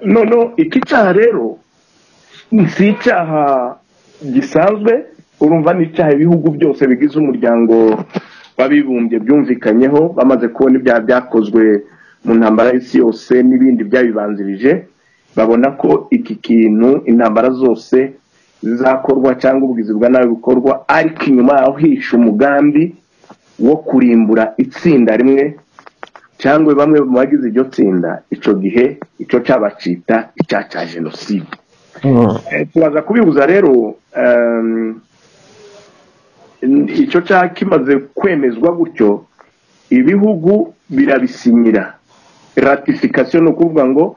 Noneho iki cyaha rero si icyaha gisanzwe, urumva ni icyaha ibihugu byose bigize umuryango w'abibumbye byumvikanyeho, bamaze kubona ibyaha byakozwe mu ntambara y'isi yose n'ibindi byabibanzirije, babona ko iki kintu intambara zose zizakorwa cyangwa ubugizi bwa nabi bukorwa, ariko inyuma yaho hishe umugambi wo kurimbura itsinda rimwe cyangwa bamwe mu bagize iryo tsinda. Icyo gihe icyo cyabacita icyaha cya jenoside. Tubaza kubibuza rero, icyo cyaha kimaze kwemezwa gutyo, ibihugu birabisinyira ratification, ni ukuvuga ngo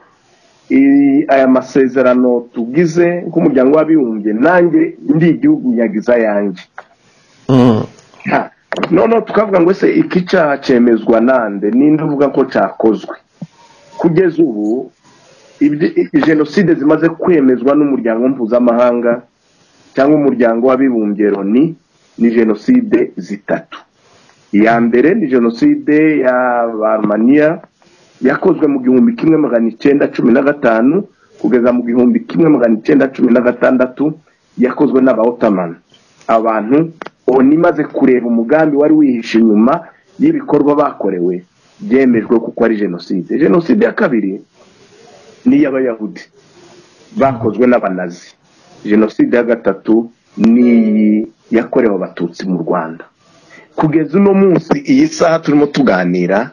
aya masezerano tugize nk'umuryango w'abibumbye, nanjye ndi igihugu nyagiza yanjye. Noneho tukavuga ngo ese iki cyaha cyemezwa nande, ninde uvuga ko cyakozwe? Kugeza ubu jenoside zimaze kwemezwa n'umuryango mpuzamahanga cyangwa umuryango w'abibumbye Loni ni jenoside zitatu. Iya mbere ni jenoside y'Abarmaniya yakozwe mu 1915 kugeza mu 1916, yakozwe n'aba Ottoman. Abantu Onu imaze kureba umugambi wari wihishe inyuma y'ibikorwa bakorewe, byemejwe kuko ari jenoside. Jenoside ya kabiri ni iy'Abayahudi bakozwe n'abanazi. Jenoside ya gatatu ni yakorewe abatutsi mu Rwanda. Kugeza uno munsi iyi saha turimo tuganira,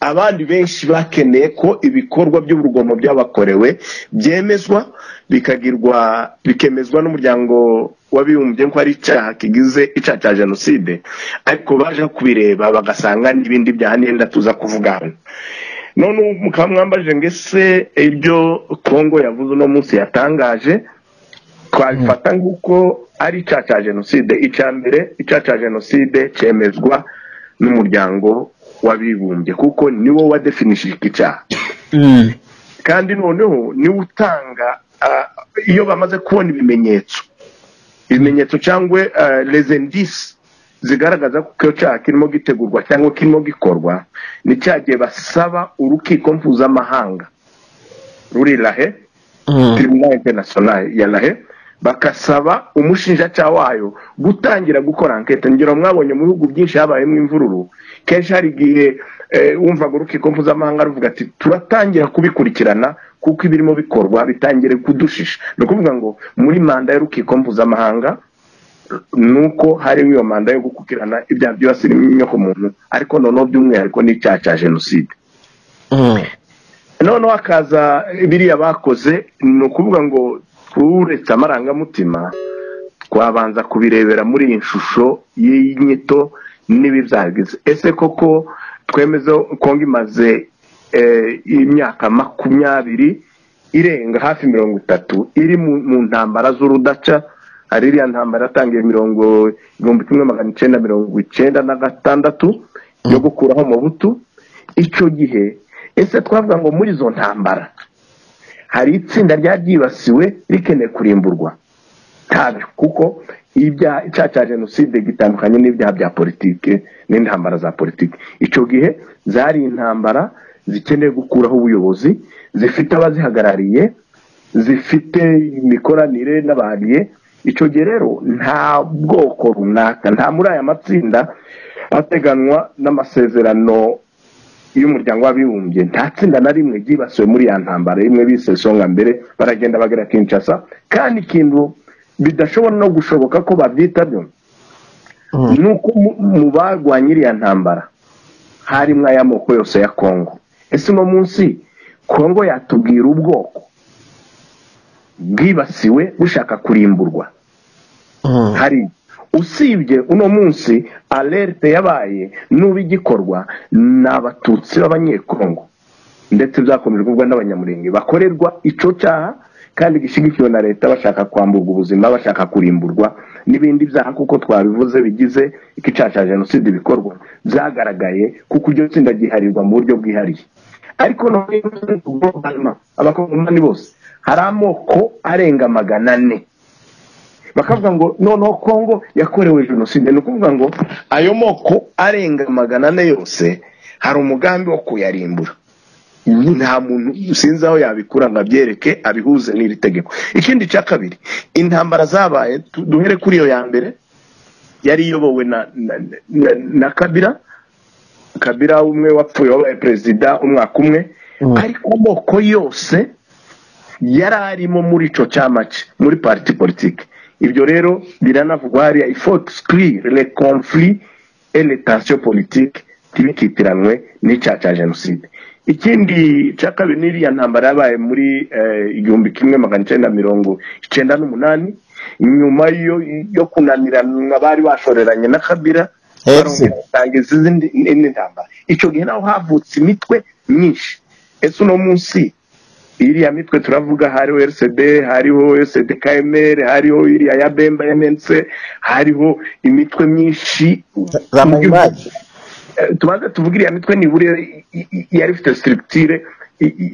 abandi benshi bakeneye ko ibikorwa by'urugomo byabakorewe byemezwa, bikagirwa, bikemezwa n'umuryango w'abibumbye ko ari icyaha kigize icyaha cya jenoside, ariko baje kubireba bagasanga n'ibindi byaha n'yenda tuza kuvuga hano. None mukaba mwambajije ngo ese ibyo Kongo yavuze uno munsi yatangaje twabifata nk'uko ari icyaha cya jenoside? Icya mbere, icyaha cya jenoside cyemezwa n'umuryango w'abibumbye kuko niwo wadefinishije iki cyaha, kandi noneho niwe utanga iyo bamaze kubona ibimenyetso cyangwa les indices zigaragaza ko icyo cyaha kirimo gitegurwa cyangwa kirimo gikorwa, ni cya gihe basaba urukiko mpuzamahanga ruri La Haye, Tribunal International ya La Haye, bakasaba umushinjacyaha wayo gutangira gukora enquête. Ngira mwabonye mu bihugu byinshi habayemo imvururu, kenshi hari igihe wumvaga urukiko mpuzamahanga ruvuga ati turatangira kubikurikirana kuko ibirimo bikorwa bitangire kudushisha. Ni ukuvuga ngo muri manda y'urukiko mpuzamahanga nuko hariho iyo manda yo gukurikirana ibyaha byibasira inyokomuntu, ariko noneho by'umwihariko n'icyaha cya jenoside. Noneho hakaza biriya bakoze, ni ukuvuga ngo turetse amarangamutima twabanza kubirebera muri iyi shusho y'inyito n'ibi byagize. Ese koko twemeze Kongo imaze imyaka 20 irenga hafi 30 iri mu ntambara z'urudaca. Hari iriya ntambara yatangiye 1996 yo gukuraho Mobutu. Icyo gihe ese twavuga ngo muri izo ntambara hari itsinda ryaryibasiwe rikeneye kurimburwa? Ntabyo, kuko icyaha cya jenoside gitandukanye n'ibyaha bya politike n'intambara za politike. Icyo gihe zari intambara zikeneye gukuraho ubuyobozi, zifite abazihagarariye, zifite imikoranire n'abariye. Icyo gihe rero nta bwoko runaka, nta muri aya matsinda ateganwa n'amasezerano y'umuryango w'abibumbye, nta tsinda na rimwe ryibasiwe muri ya ntambara imwe bise Songa Mbere, baragenda bagera Kinshasa. Kandi ikintu bidashobora no gushoboka ko babyita byo nuko mu barwanya iriya ntambara harimo aya moko yose ya Kongo. Ese uno munsi Kongo yatubwira ubwoko bwibasiwe bushaka kurimburwa? Hari usibye uno munsi alerte yabaye n'ubigikorwa n'abatutsi b'abanyekongo, ndetse byakomeje kuvugwa n'abanyamurenge bakorerwa ico cyaha kandi gishyigikiwe na leta, bashaka kwamburwa ubuzima, bashaka kurimburwa n'ibindi byaha, kuko twabivuze bigize icyaha cya jenoside bikorwa byagaragaye, kuko iryo tsinda giharirwa mu buryo bwihariye. Ariko abakongomani bose hari amoko arenga 400, bakavuga ngo noneho Kongo yakorewe jenoside. Ni ukuvuga ngo ayo moko arenga 400 yose hari umugambi wo kuyarimbura. Nta muntu sinzi aho yabikura ngo abyereke abihuze n'iri tegeko. Ikindi cya kabiri, intambara zabaye, duhere kuri iyo ya mbere yari iyobowe na Kabila. Kabila umwe wapfuye wabaye perezida umwaka umwe, ariko amoko yose yari arimo muri ico cyama muri parti politique. Ibyo rero biranavugwa hariya, il faut exclure les conflits et les tensions politiques ntibikitiranwe n'icyaha cya jenoside. Ikindi cya kabiri ni iriya ntambara yabaye muri 1998, nyuma yo kunaniranwa bari bashoreranye na Kabila, batangiza izindi ntambara. Icyo gihe naho havutse imitwe myinshi. Ese uno munsi iriya mitwe turavuga, hariho RCD, hariho SDKMR, hariho iriya ya Bemba MNC, hariho imitwe myinshi. Tubanze tuvuge iriya mitwe nibure yari ifite structure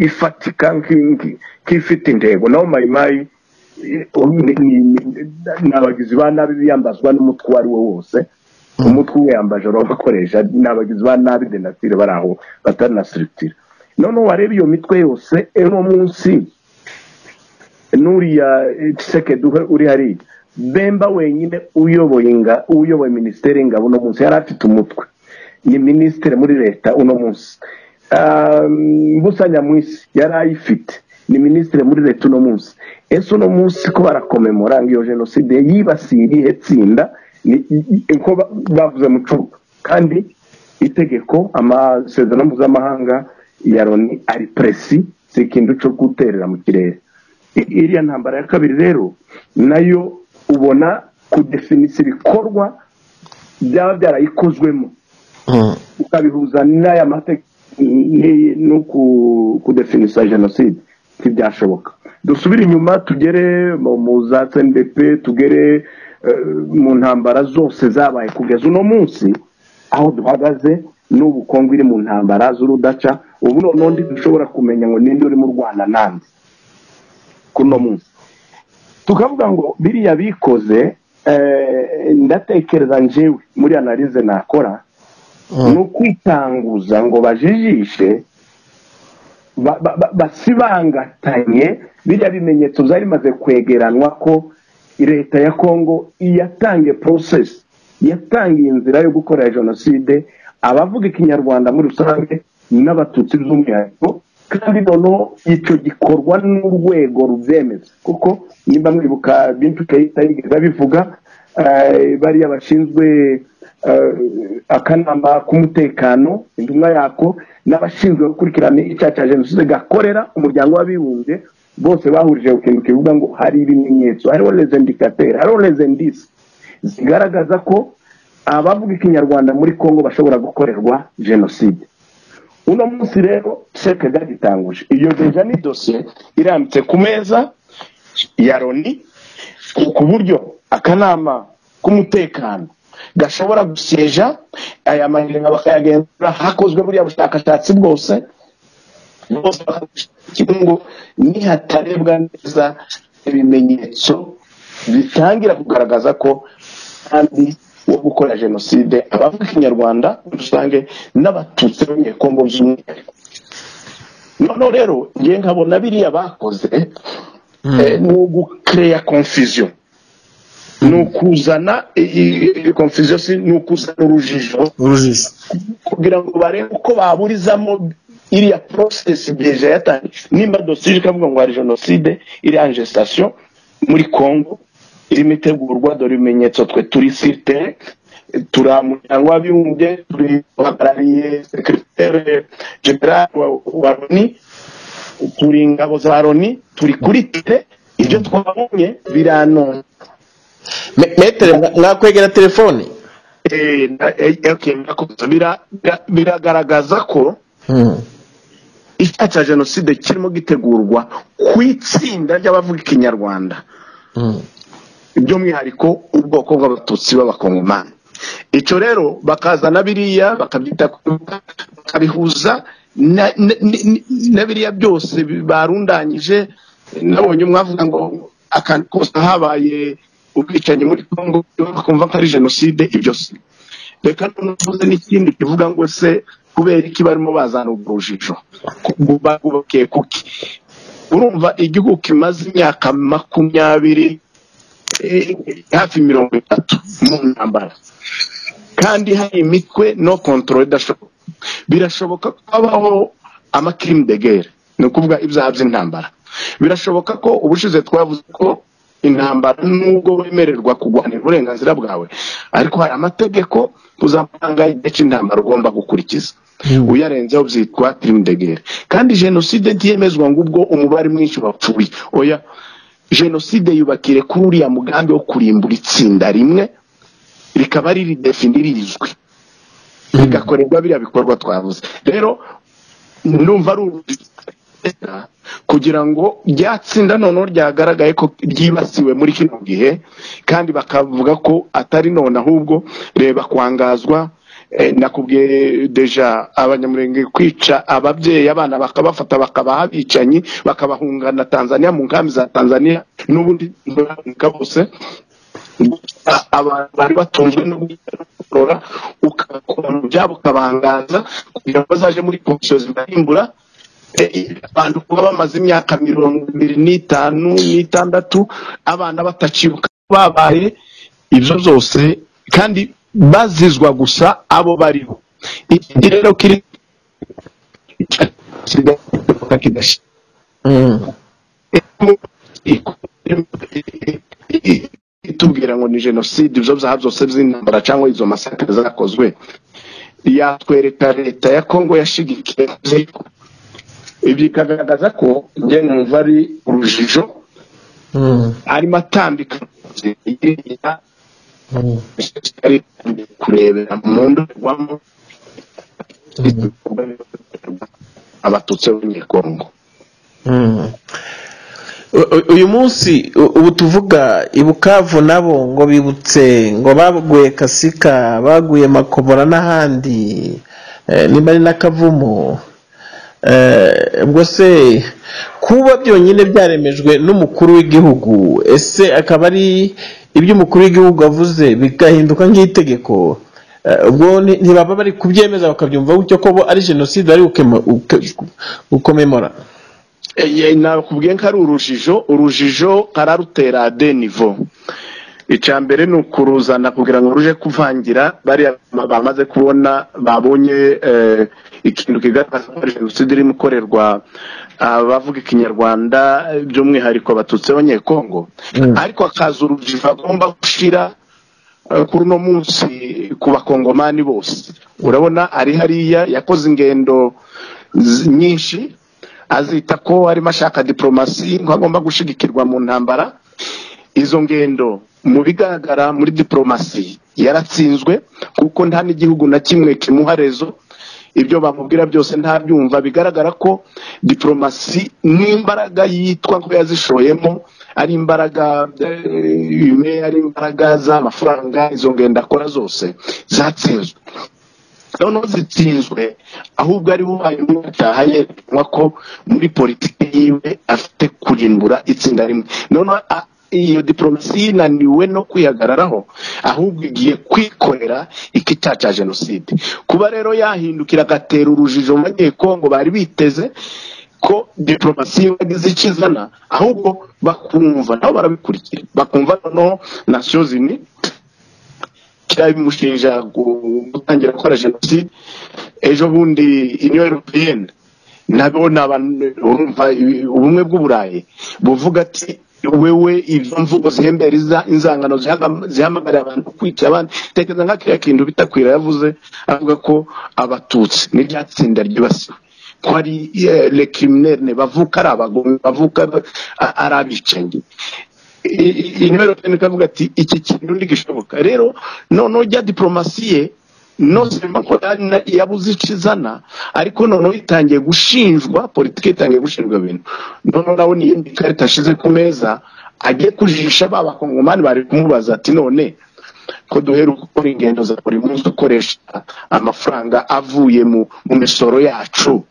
ifatika nk'ifite intego. Naho Mayimayi n'abagizi ba nabi biyambazwa n'umutwe uwo ari wo wose, umutwe wiyambaje urabakoresha, n'abagizi ba nabi de nature bari aho batari na structure. Noneho wareba iyo mitwe yose uno munsi, nuriya Tshisekedi uri hariya, Bemba wenyine uyoboye minisiteri y'ingabo uno munsi yari afite umutwe, ni minisitiri muri leta uno munsi. Mbusa Nyamwisi yari ayifite, ni minisitiri muri leta uno munsi. Ese uno munsi ko barakomemora iyo jenoside yibasiye irihe tsinda? Ko bavuze mu cupa, kandi itegeko amasezerano mpuzamahanga ya Loni ari presi, si ikintu cyo guterera mu kirere. Iriya ntambara ya kabiri rero nayo ubona kudefinisa ibikorwa byaba byarayikozwemo, ukabihuza n'aya mateka no kudefinisa jenoside ntibyashoboka. Dusubire inyuma tugere mu za CNDP, tugere mu ntambara zose zabaye kugeza uno munsi aho duhagaze n'ubu Kongo iri mu ntambara z'urudaca. Ubu noneho dushobora kumenya ngo ninde uri mu Rwanda nande kuno munsi. Tukavuga ngo biriya bikoze, ndatekereza njewe muri analyse nakora, ni ukwitanguza ngo bajijishe basibangatanye biriya bimenyetso byari bimaze kwegeranwa ko leta ya Kongo yatangiye process, yatangiye inzira yo gukora jenoside abavuga ikinyarwanda muri rusange n'abatutsi by'umwihariko, kandi noneho icyo gikorwa n'urwego rubyemeza. Kuko nimba mwibuka Bintu Keita yigeze abivuga, bariya bashinzwe akanama k'umutekano, intumwa yako n'abashinzwe gukurikirana icyaha cya jenoside gakorera umuryango w'abibumbye, bose bahurije ku kintu kivuga ngo hari ibimenyetso, hariho les indicateurs, hariho les indices zigaragaza ko abavuga ikinyarwanda muri Kongo bashobora gukorerwa jenoside. Uno munsi rero Tshisekedi agitanguje iyo deja ni dossier irambitse ku meza ya Loni, ku buryo Akanama k'umutekano gashobora guseja aya mahiringa bakayagenzura, hakozwe buriya bushakashatsi bwose bose ngo nihatarebwa neza ibimenyetso bitangira kugaragaza ko kandi wo gukora jenoside abavuga ikinyarwanda rusange n'abatutsi b'Abanyekongo by'umwihariko. Noneho rero ngiye nkabona biriya bakoze ni ugucreya confusion, ni ukuzana confusion, ni ukuzana urujijo kugira ngo barebe uko baburizamo iriya process deja yatangiye. Nimba dosiye ikavuga ngo hari jenoside iri en gestation muri Congo irimo itegurwa, dore ibimenyetso, twe turi site, turi umuryango w'abibumbye, turi uhagarariye secrétaire général wa Loni, turi ingabo za Loni, turi kuri tele, ibyo twabonye biranonsa. Metere, mwakwegera telefone. Biragaragaza ko icyaha cya jenoside kirimo gitegurwa ku itsinda ry'abavuga ikinyarwanda, by'umwihariko ubwoko bw'abatutsi b'abakongomani. Icyo rero bakazana biriya bakabyita bakabihuza na biriya byose barundanyije. Nabonye mwavuga ngo akantu kose habaye ubwicanyi muri Congo bakumva ko ari jenoside, ibyo si. Reka ntuvuze n'ikindi kivuga ngo se kubera iki barimo bazana urujijo bakubakiye kuki? Urumva igihugu kimaze imyaka 20 hafi 30 mu ntambara, kandi hari imitwe no control idashoboka. Birashoboka ko habaho amacrime de guerre, ni ukuvuga ibyaha by'intambara. Birashoboka ko ubushize twavuze ko intambara nubwo wemererwa kurwanira uburenganzira bwawe, ariko hari amategeko mpuzamahanga igihe cy'intambara ugomba gukurikiza, uyarenzeho byitwa crime de guerre. Kandi jenoside ntiyemezwa ngo ubwo umubare mwinshi wapfuye, oya. Jenoside yubakire kuri uriya mugambi wo kurimbura itsinda rimwe rikaba riri definirizwe rigakorerwa biriya bikorwa twavuze. Rero ndumva ari kugira ngo ryatsinda noneho ryagaragaye ko ryibasiwe muri kino gihe, kandi bakavuga ko atari none ahubwo reba kwangazwa. Nakubwiye deja abanyamurenge kwica ababyeyi, abana bakabafata bakabaha abicanyi, bakabahungana Tanzania mu nkambi za Tanzania n'ubundi bose abantu bari batunzwe no gukorora, ukabakura mu byabo ukabangaza kugira ngo bazaje muri komisiyo zibarimbura. Abantu kuba bamaze imyaka 25 n'itandatu abana batacibuka babaye ibyo byose, kandi bazizwa gusa abo bariho. Iki rero kiri itubwira ngo ni jenoside, ibyo byaha byose by'intambara cyangwa izo masakre zakozwe, yatwereka leta ya Congo yashigikiye ibyo, ikagaragaza ko njye numva ari urujijo arimo atambika kurebera mu ndorerwamo abatutsi b'Abanyekongo. Uyu munsi ubu tuvuga i Bukavu nabo ngo bibutse ngo baguye Kasika, baguye Makobora n'ahandi, nimba ari n'Akavumu. Ubwo se kuba byonyine byaremejwe n'umukuru w'igihugu, ese akaba ari ibyo umukuru w'igihugu avuze bigahinduka nk'itegeko, ubwo ntibaba bari kubyemeza bakabyumva gutyo ko bo ari jenoside bari gukomemora? Nakubwiye ko ari urujijo, urujijo kararutera de niveau. Icya mbere ni ukuruzana kugira ngo ruje kuvangira bariya bamaze kubona, babonye ikintu kigaragaza ko jenoside irimo ikorerwa abavuga ikinyarwanda by'umwihariko abatutsi b'Abanyekongo, ariko akaza urujijo agomba gushira kuri uno munsi ku bakongomani bose. Urabona ari hariya yakoze ingendo nyinshi azita ko arimo ashaka diplomasi ngo agomba gushigikirwa mu ntambara. Izo ngendo mu bigaragara muri diplomasi yaratsinzwe, kuko nta n'igihugu na kimwe kimuha rezo, ibyo bamubwira byose ntabyumva. Bigaragara ko diplomasi n'imbaraga yitwa ko yazishoyemo Ari imbaraga yume, ari imbaraga z'amafaranga, izo ngendo akora zose zatsinzwe. Noneho zitsinzwe ahubwo ari ubaye umunyacyaha, yerekanwa ko muri politiki yiwe afite kurimbura itsinda rimwe. Noneho iyo diplomasi yinaniwe no kwihagararaho, ahubwo igiye kwikorera iki cyaha cya jenoside. Kuba rero yahindukira agatera urujijo mu Banyekongo bari biteze ko diplomasi yagize icyo izana, ahubwo bakumva nabo barabikurikira, bakumva noneho Nations Unies kirabimushinja gutangira gukora jenoside. Ejo bundi Union Européenne nabo urumva ubumwe bw'Uburayi buvuga ati wewe izo mvugo zihembera inzangano zihamagarira abantu kwica abandi. Tekereza nka kiriya kintu Bitakwira yavuze, avuga ko Abatutsi n'irya tsinda ryibasiwe ko ari les criminels, bavuka ari abagome, bavuka ari abicanyi. Union Européenne ikavuga ati iki kintu ntigishoboka. Rero noneho rya diplomasi ye non seulement ko yabuze icyo izana, ariko noneho itangiye gushinjwa, politiki itangiye gushinjwa ibintu. Noneho nawe n'iyindi karita ashize ku meza, agiye kujijisha ba Bakongomani bari kumubaza ati none ko duheruka gukora ingendo za buri munsi ukoresha amafaranga avuye mu misoro yacu,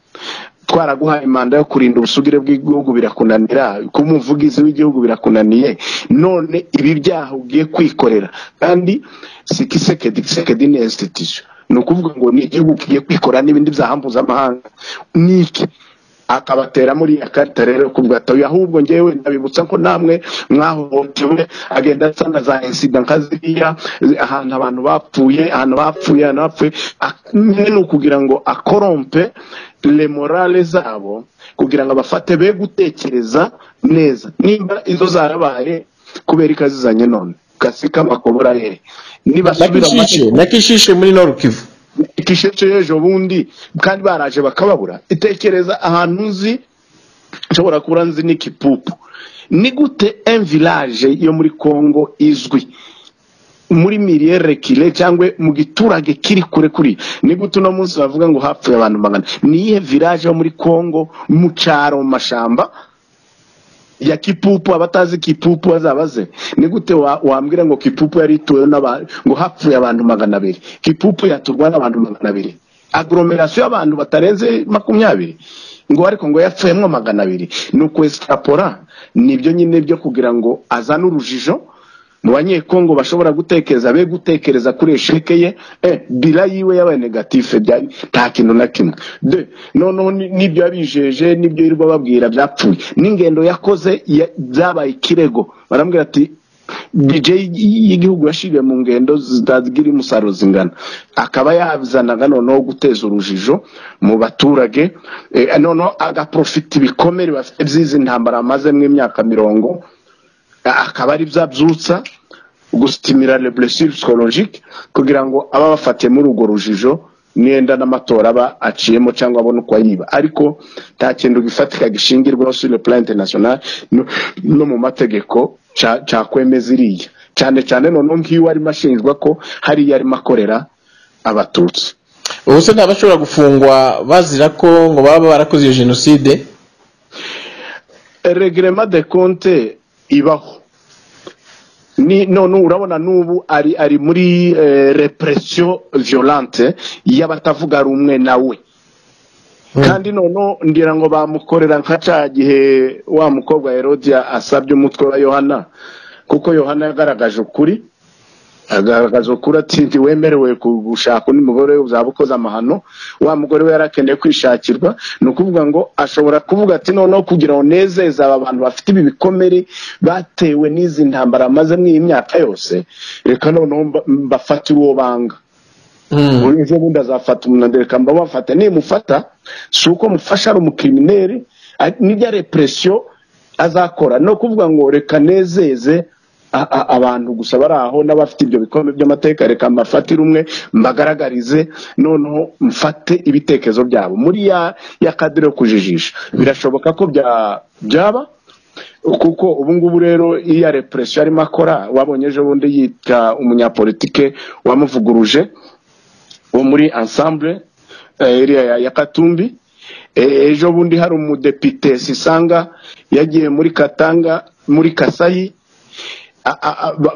twaraguhaye manda yo kurinda ubusugire bw'igihugu birakunanira, kuba umuvugizi w'igihugu birakunaniye, none ibi byaha ugiye kwikorera. Kandi si Tshisekedi, Tshisekedi ni institution, ni ukuvuga ngo ni igihugu kigiye kwikora n'ibindi byaha mpuzamahanga niki. Akabatera muri ya karita rero kuvuga ati ahubwo ngewe ndabibutsa ko namwe mwahohotewe. Agenda asanga za incident nka ziriya, ahantu abantu bapfuye, ahantu bapfuye, ahantu bapfuye, nyine ni ukugira ngo akorompe le morale zabo, kugira ngo abafate be gutekereza neza. Nimba izo zarabaye kubera ikazizanye none Kasika Makobora he nibasubira nakishishe muri Nord Kivu, Kishece ejo bundi kandi baraje bakababura. Itekereza ahantu nzi nshobora kuba nzi ni Kipupu. Ni gute un village yo muri Congo izwi muri milieu reculé cyangwa mu giturage kiri kure kuri, ni gute uno munsi bavuga ngo hapfuye abantu magana? Ni iyihe village yo muri Congo mu cyaro mu mashamba ya Kipupu? Abatazi Kipupu bazabaze. Ni gute wambwira ngo Kipupu yari ituwe n'abantu ngo hapfuye abantu 200? Kipupu yaturwa n'abantu 200, agglomeration y'abantu batarenze 20, ngo ariko ngo yapfuyemwo 200. Ni ukwesitapora, nibyo nyine byo kugira ngo azane urujijo mu Banyekongo bashobora gutekereza, be gutekereza kuri esheke ye. Bila yiwe yabaye negatif, nta kintu na kimwe. De noneho nibyo yabijeje, nibyo yirirwa babwira byapfuye, n'ingendo yakoze byabaye ikirego. Barambwira ati DJ y'igihugu yashigiye mu ngendo zitagira umusaruro zingana, akaba yazanaga noneho guteza urujijo mu baturage, noneho agaprofita ibikomere bafite by'izi ntambara amazemo imyaka 40, akaba ari byabyutsa gusitimira les blessures psychologiques, kugira ngo aba bafatiye muri urwo rujijo niyenda n'amatora aba aciyemo cyangwa abone uko ayiba. Ariko nta kintu gifatika gishingirwaho sur le plan international no mu mategeko cyakwemeza iriya, cyane cyane noneho nk'iyo arimo ashinjwa ko hariya arimo akorera Abatutsi. Ubu se ntabashobora gufungwa bazira ko ngo baba barakoze iyo jenoside? Règlement de compte ibaho. Ni none urabona n'ubu ari muri repression violente y'abatavuga rumwe nawe. Kandi noneho ngira ngo bamukorera nka cya gihe wa mukobwa Herodia asabye umutwe wa Yohana, kuko Yohana yagaragaje ukuri, agaragaza ukuri ati ntiwemerewe gushaka undi mugore uzaba ukoze amahano. Wa mugore we yarakeneye kwishakirwa. Ni ukuvuga ngo ashobora kuvuga ati noneho kugira ngo nezeze aba bantu bafite ibi bikomere batewe n'izi ntambara amaze mw'iyi myaka yose, reka noneho mbafatire uwo banga. Ejo bundi azafata umuntu, reka mbabafate. Nimufata si uko mufasha ari umukrimineri, n'ibya repression azakora, no kuvuga ngo reka nezeze abantu gusa bari aho n'abafite ibyo bikombe by'amateka, reka mbafatire umwe mbagaragarize, noneho mfate ibitekerezo byabo muri ya kadire yo kujijisha. Birashoboka ko byaba, kuko ubu ngubu rero iya repression arimo akora, wabonye ejo bundi yita umunyapolitike wamuvuguruje wo muri ensemble iriya ya Katumbi. Ejo bundi hari umudepite Sisanga yagiye muri Katanga muri Kasayi,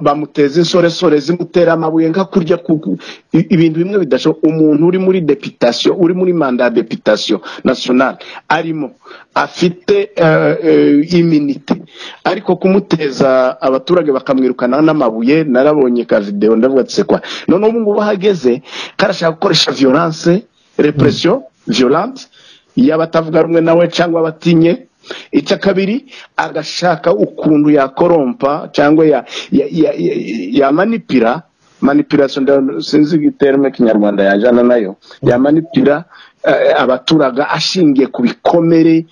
bamuteza insoresore zimutera amabuye nka kurya ibintu bimwe bidashoboka. Umuntu uri muri deputation, uri muri mandat deputation nationale, arimo afite immunité, ariko kumuteza abaturage bakamwirukana n'amabuye. Narabonye ka video ndavuga ati c'est quoi? None ubu ngubu ahageze karashaka gukoresha violence, répression violente y'abatavuga rumwe nawe cyangwa abatinye. Icya kabiri, agashaka ukuntu yakorompa cyangwa ya manipira, manipulation, sinzi igiterme kinyarwanda yajana nayo, yamanipira abaturage ashingiye ku bikomere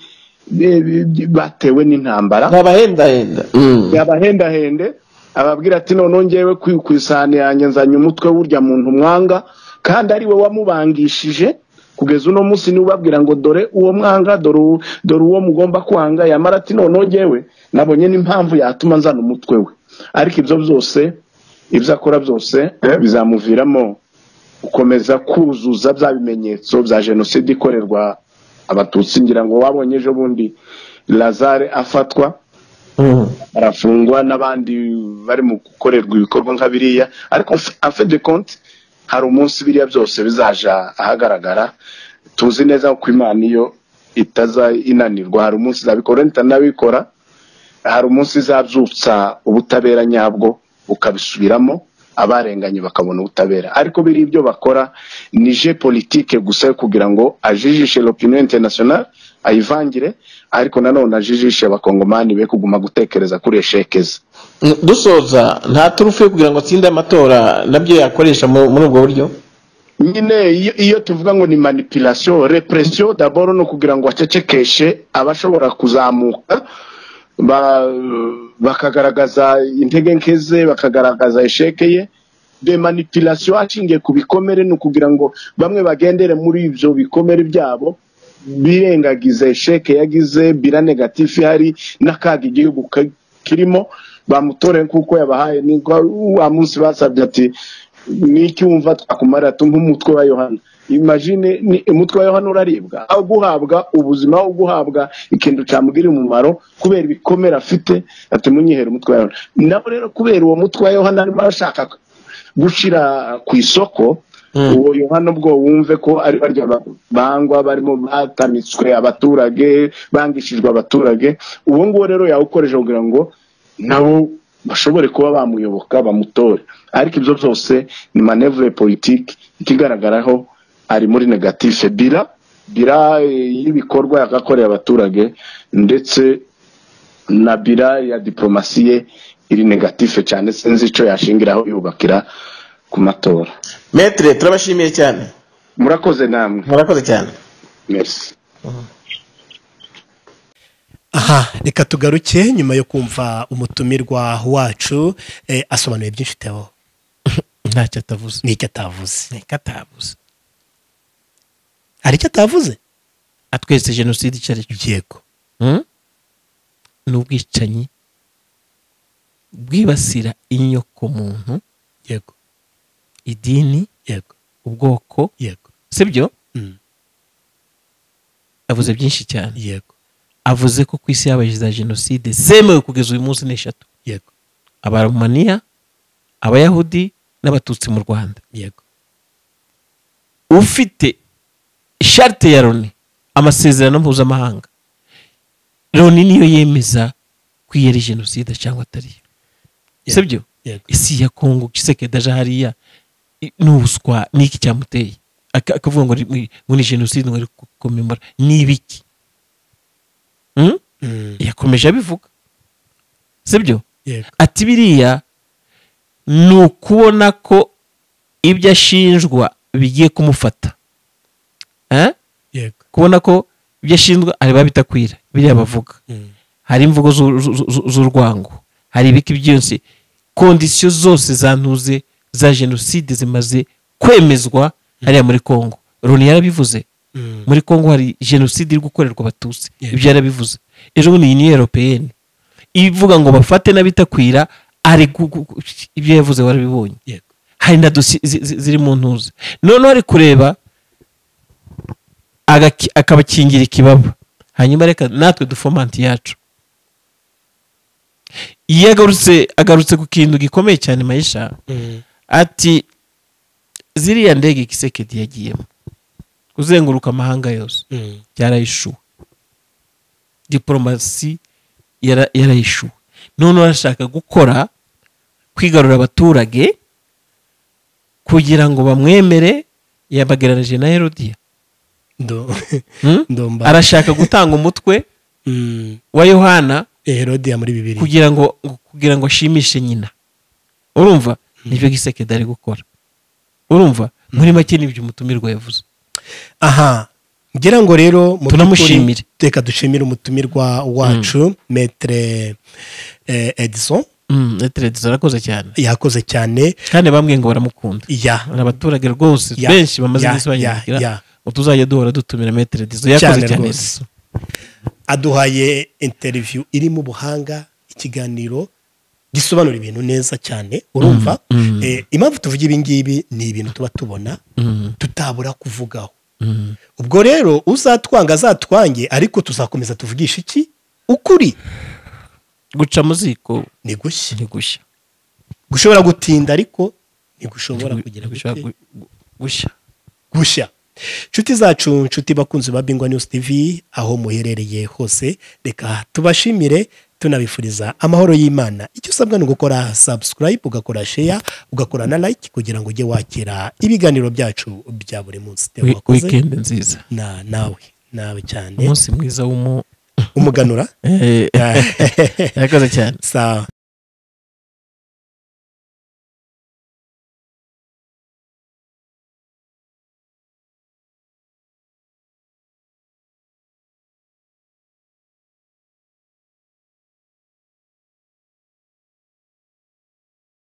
batewe n'intambara. Abahendahenda. Yabahendahende, ababwira ati none ngewe ku isahani yanjye nzanye umutwe w'urya muntu mwanga, kandi ari we wamubangishije. Kugeza uno munsi niwe ubabwira ngo dore uwo mwanga, dore uwo mugomba kwanga. Yamara ati none ngewe nabonye n'impamvu yatuma nzana umutwe we. Ariko ibyo byose, ibyo akora byose bizamuviramo gukomeza kuzuza bya bimenyetso bya jenoside ikorerwa abatutsi. Ngira ngo wabonye ejo bundi Lazare afatwa arafungwa n'abandi bari mu gukorerwa ibikorwa nka biriya. Ariko en fait de compte hari umunsi biriya byose bizaja ahagaragara. Tuzi neza ko Imana iyo itaza inanirwa, hari umunsi izabikora, itanabikora, hari umunsi izabyutsa ubutabera nyabwo bukabisubiramo, abarenganye bakabona ubutabera. Ariko biri ibyo bakora ni jeu politique gusa kugira ngo ajijishe l'opinion internationale, ayivangire, ariko nanone ajijishe abakongomani be kuguma gutekereza kuri eshekeza. Dusoza, nta turufu yo kugira ngo atsinde amatora nabyo yakoresha muri ubwo buryo nyine. Iyo tuvuga ngo ni manipulation, répression, d'abord no kugira ngo acecekeshe abashobora kuzamuka bakagaragaza intege nke ze, bakagaragaza échec ye. De manipulation ashingiye ku bikomere ni ukugira ngo bamwe bagendere muri ibyo bikomere byabo, birengagiza échec yagize, bilan négatif ihari n'akaga igihugu kirimo, bamutore kuko yabahaye. Ni wa munsi basabye ati n'iki wumva twakumara nk'umutwe wa Yohana. Imagine, ni umutwe wa Yohana uraribwa, aho guhabwa ubuzima, aho guhabwa ikintu cyamugirira umumaro, kubera ibikomere afite ati munyihere umutwe wa Yohana. Nabo rero kubera uwo mutwe wa Yohana arimo arashaka gushira ku isoko, uwo Yohana ubwo wumve ko ari barya bangwa barimo batamitswe abaturage, bangishijwe abaturage. Uwo nguwo rero yawukoresha kugira ngo nabo bashobore kuba bamuyoboka, bamutore. Ariko ibyo byose ni manœuvre politique. Ikigaragaraho ari muri négatif, bilan y'ibikorwa yagakoreye abaturage, ndetse na bilan ya diplomatie ye iri négatif cyane. Sinzi icyo yashingiraho yubakira ku matora. Maître, turabashimiye cyane. Murakoze namwe. Murakoze cyane. Merci. Aha reka tugaruke nyuma yo kumva umutumirwa wacu, asobanuye byinshi. Theo, ntacyo atavuze. N'icyo atavuze? Ntacyo atavuze. Hari icyo atavuze? Atweretse jenoside icyo ari cyo. Yego. Ni ubwicanyi bwibasira inyokomuntu, idini, ubwoko. Sibyo? Avuze byinshi cyane. Avuze ko ku isi habaye za jenoside zemewe kugeza uyu munsi n'eshatu: Abarumaniya, Abayahudi n'Abatutsi mu Rwanda. Ufite charte ya Loni, amasezerano mpuzamahanga, Loni niyo yemeza ko iyo ari jenoside cyangwa atariyo, sibyo? Yego. Isi ya Kongo, Tshisekedi aje hariya n'ubuswa n'iki cyamuteye, akavuga ngo ni jenoside, ngo ari gukomemora, ni ibiki? Yakomeje abivuga, sibyo? Yego. Ati biriya ni ukubona ko ibyo ashinjwa bigiye kumufata. Eh? Yego. Kubona ko ibyo ashinjwa ari babitakwira biriya bavuga, hari imvugo z'urwango, hari ibiki byose, conditions zose zantuze za jenoside zimaze kwemezwa hariya muri Kongo. Loni yarabivuze. Muri Kongo hari jenoside iri gukorerwa Abatutsi. Ibyo yarabivuze ejo bundi. Union Européenne ivuga ngo bafate n'abitakwira, ari ibyo yavuze warabibonye. Yego. Hari na dosiye ziri mu ntuzi, noneho ari kureba. Akabakingira ikibaba, hanyuma reka natwe dufomanti yacu. Iyo agarutse ku kintu gikomeye cyane Maisha, ati ziriya ndege Kisekedi yagiyemo kuzenguruka amahanga yose byarayishuwe, diplomasi yarayishuwe. None arashaka gukora kwigarura abaturage kugira ngo bamwemere, yabagereranije na Herodiya. Arashaka gutanga umutwe wa Yohana Herodiya muri Bibiliya kugira ngo ashimishe nyina. Urumva nibyo Gisekedi ari gukora. Urumva muri make nibyo umutumirwa yavuze. Aha ngira ngo rero tunamushimire, reka dushimire umutumirwa wacu Maître Edison. Maître Edison arakoze cyane, yakoze cyane kandi bamwe ngo baramukunda. Abaturage rwose benshi bamaze iminsi banyandikira ngo tuzajya duhora dutumira Maître Edison. Yakoze cyane Edison, aduhaye interview irimo ubuhanga, ikiganiro gisobanura ibintu neza cyane. Urumva impamvu tuvuga ibi ngibi ni ibintu tuba tubona tutabura kuvugaho. Ubwo rero uzatwanga azatwange, ariko tuzakomeza tuvugisha iki ukuri. Guca muziko ni gushya, ni gushya. Gushobora gutinda ariko ni gushobora kugira gushya gushya. Nshuti zacu, nshuti bakunzi ba Bingwa News TV aho muherereye hose, reka tubashimire tunabifuriza amahoro y'Imana. Icyo usabwa ni gukora subscribe, ugakora share, ugakora na like kugira ngo ujye wakira ibiganiro byacu bya buri munsi. Weekend nziza na nawe cyane, umunsi mwiza umuganura. Yakoze cyane. Sawa.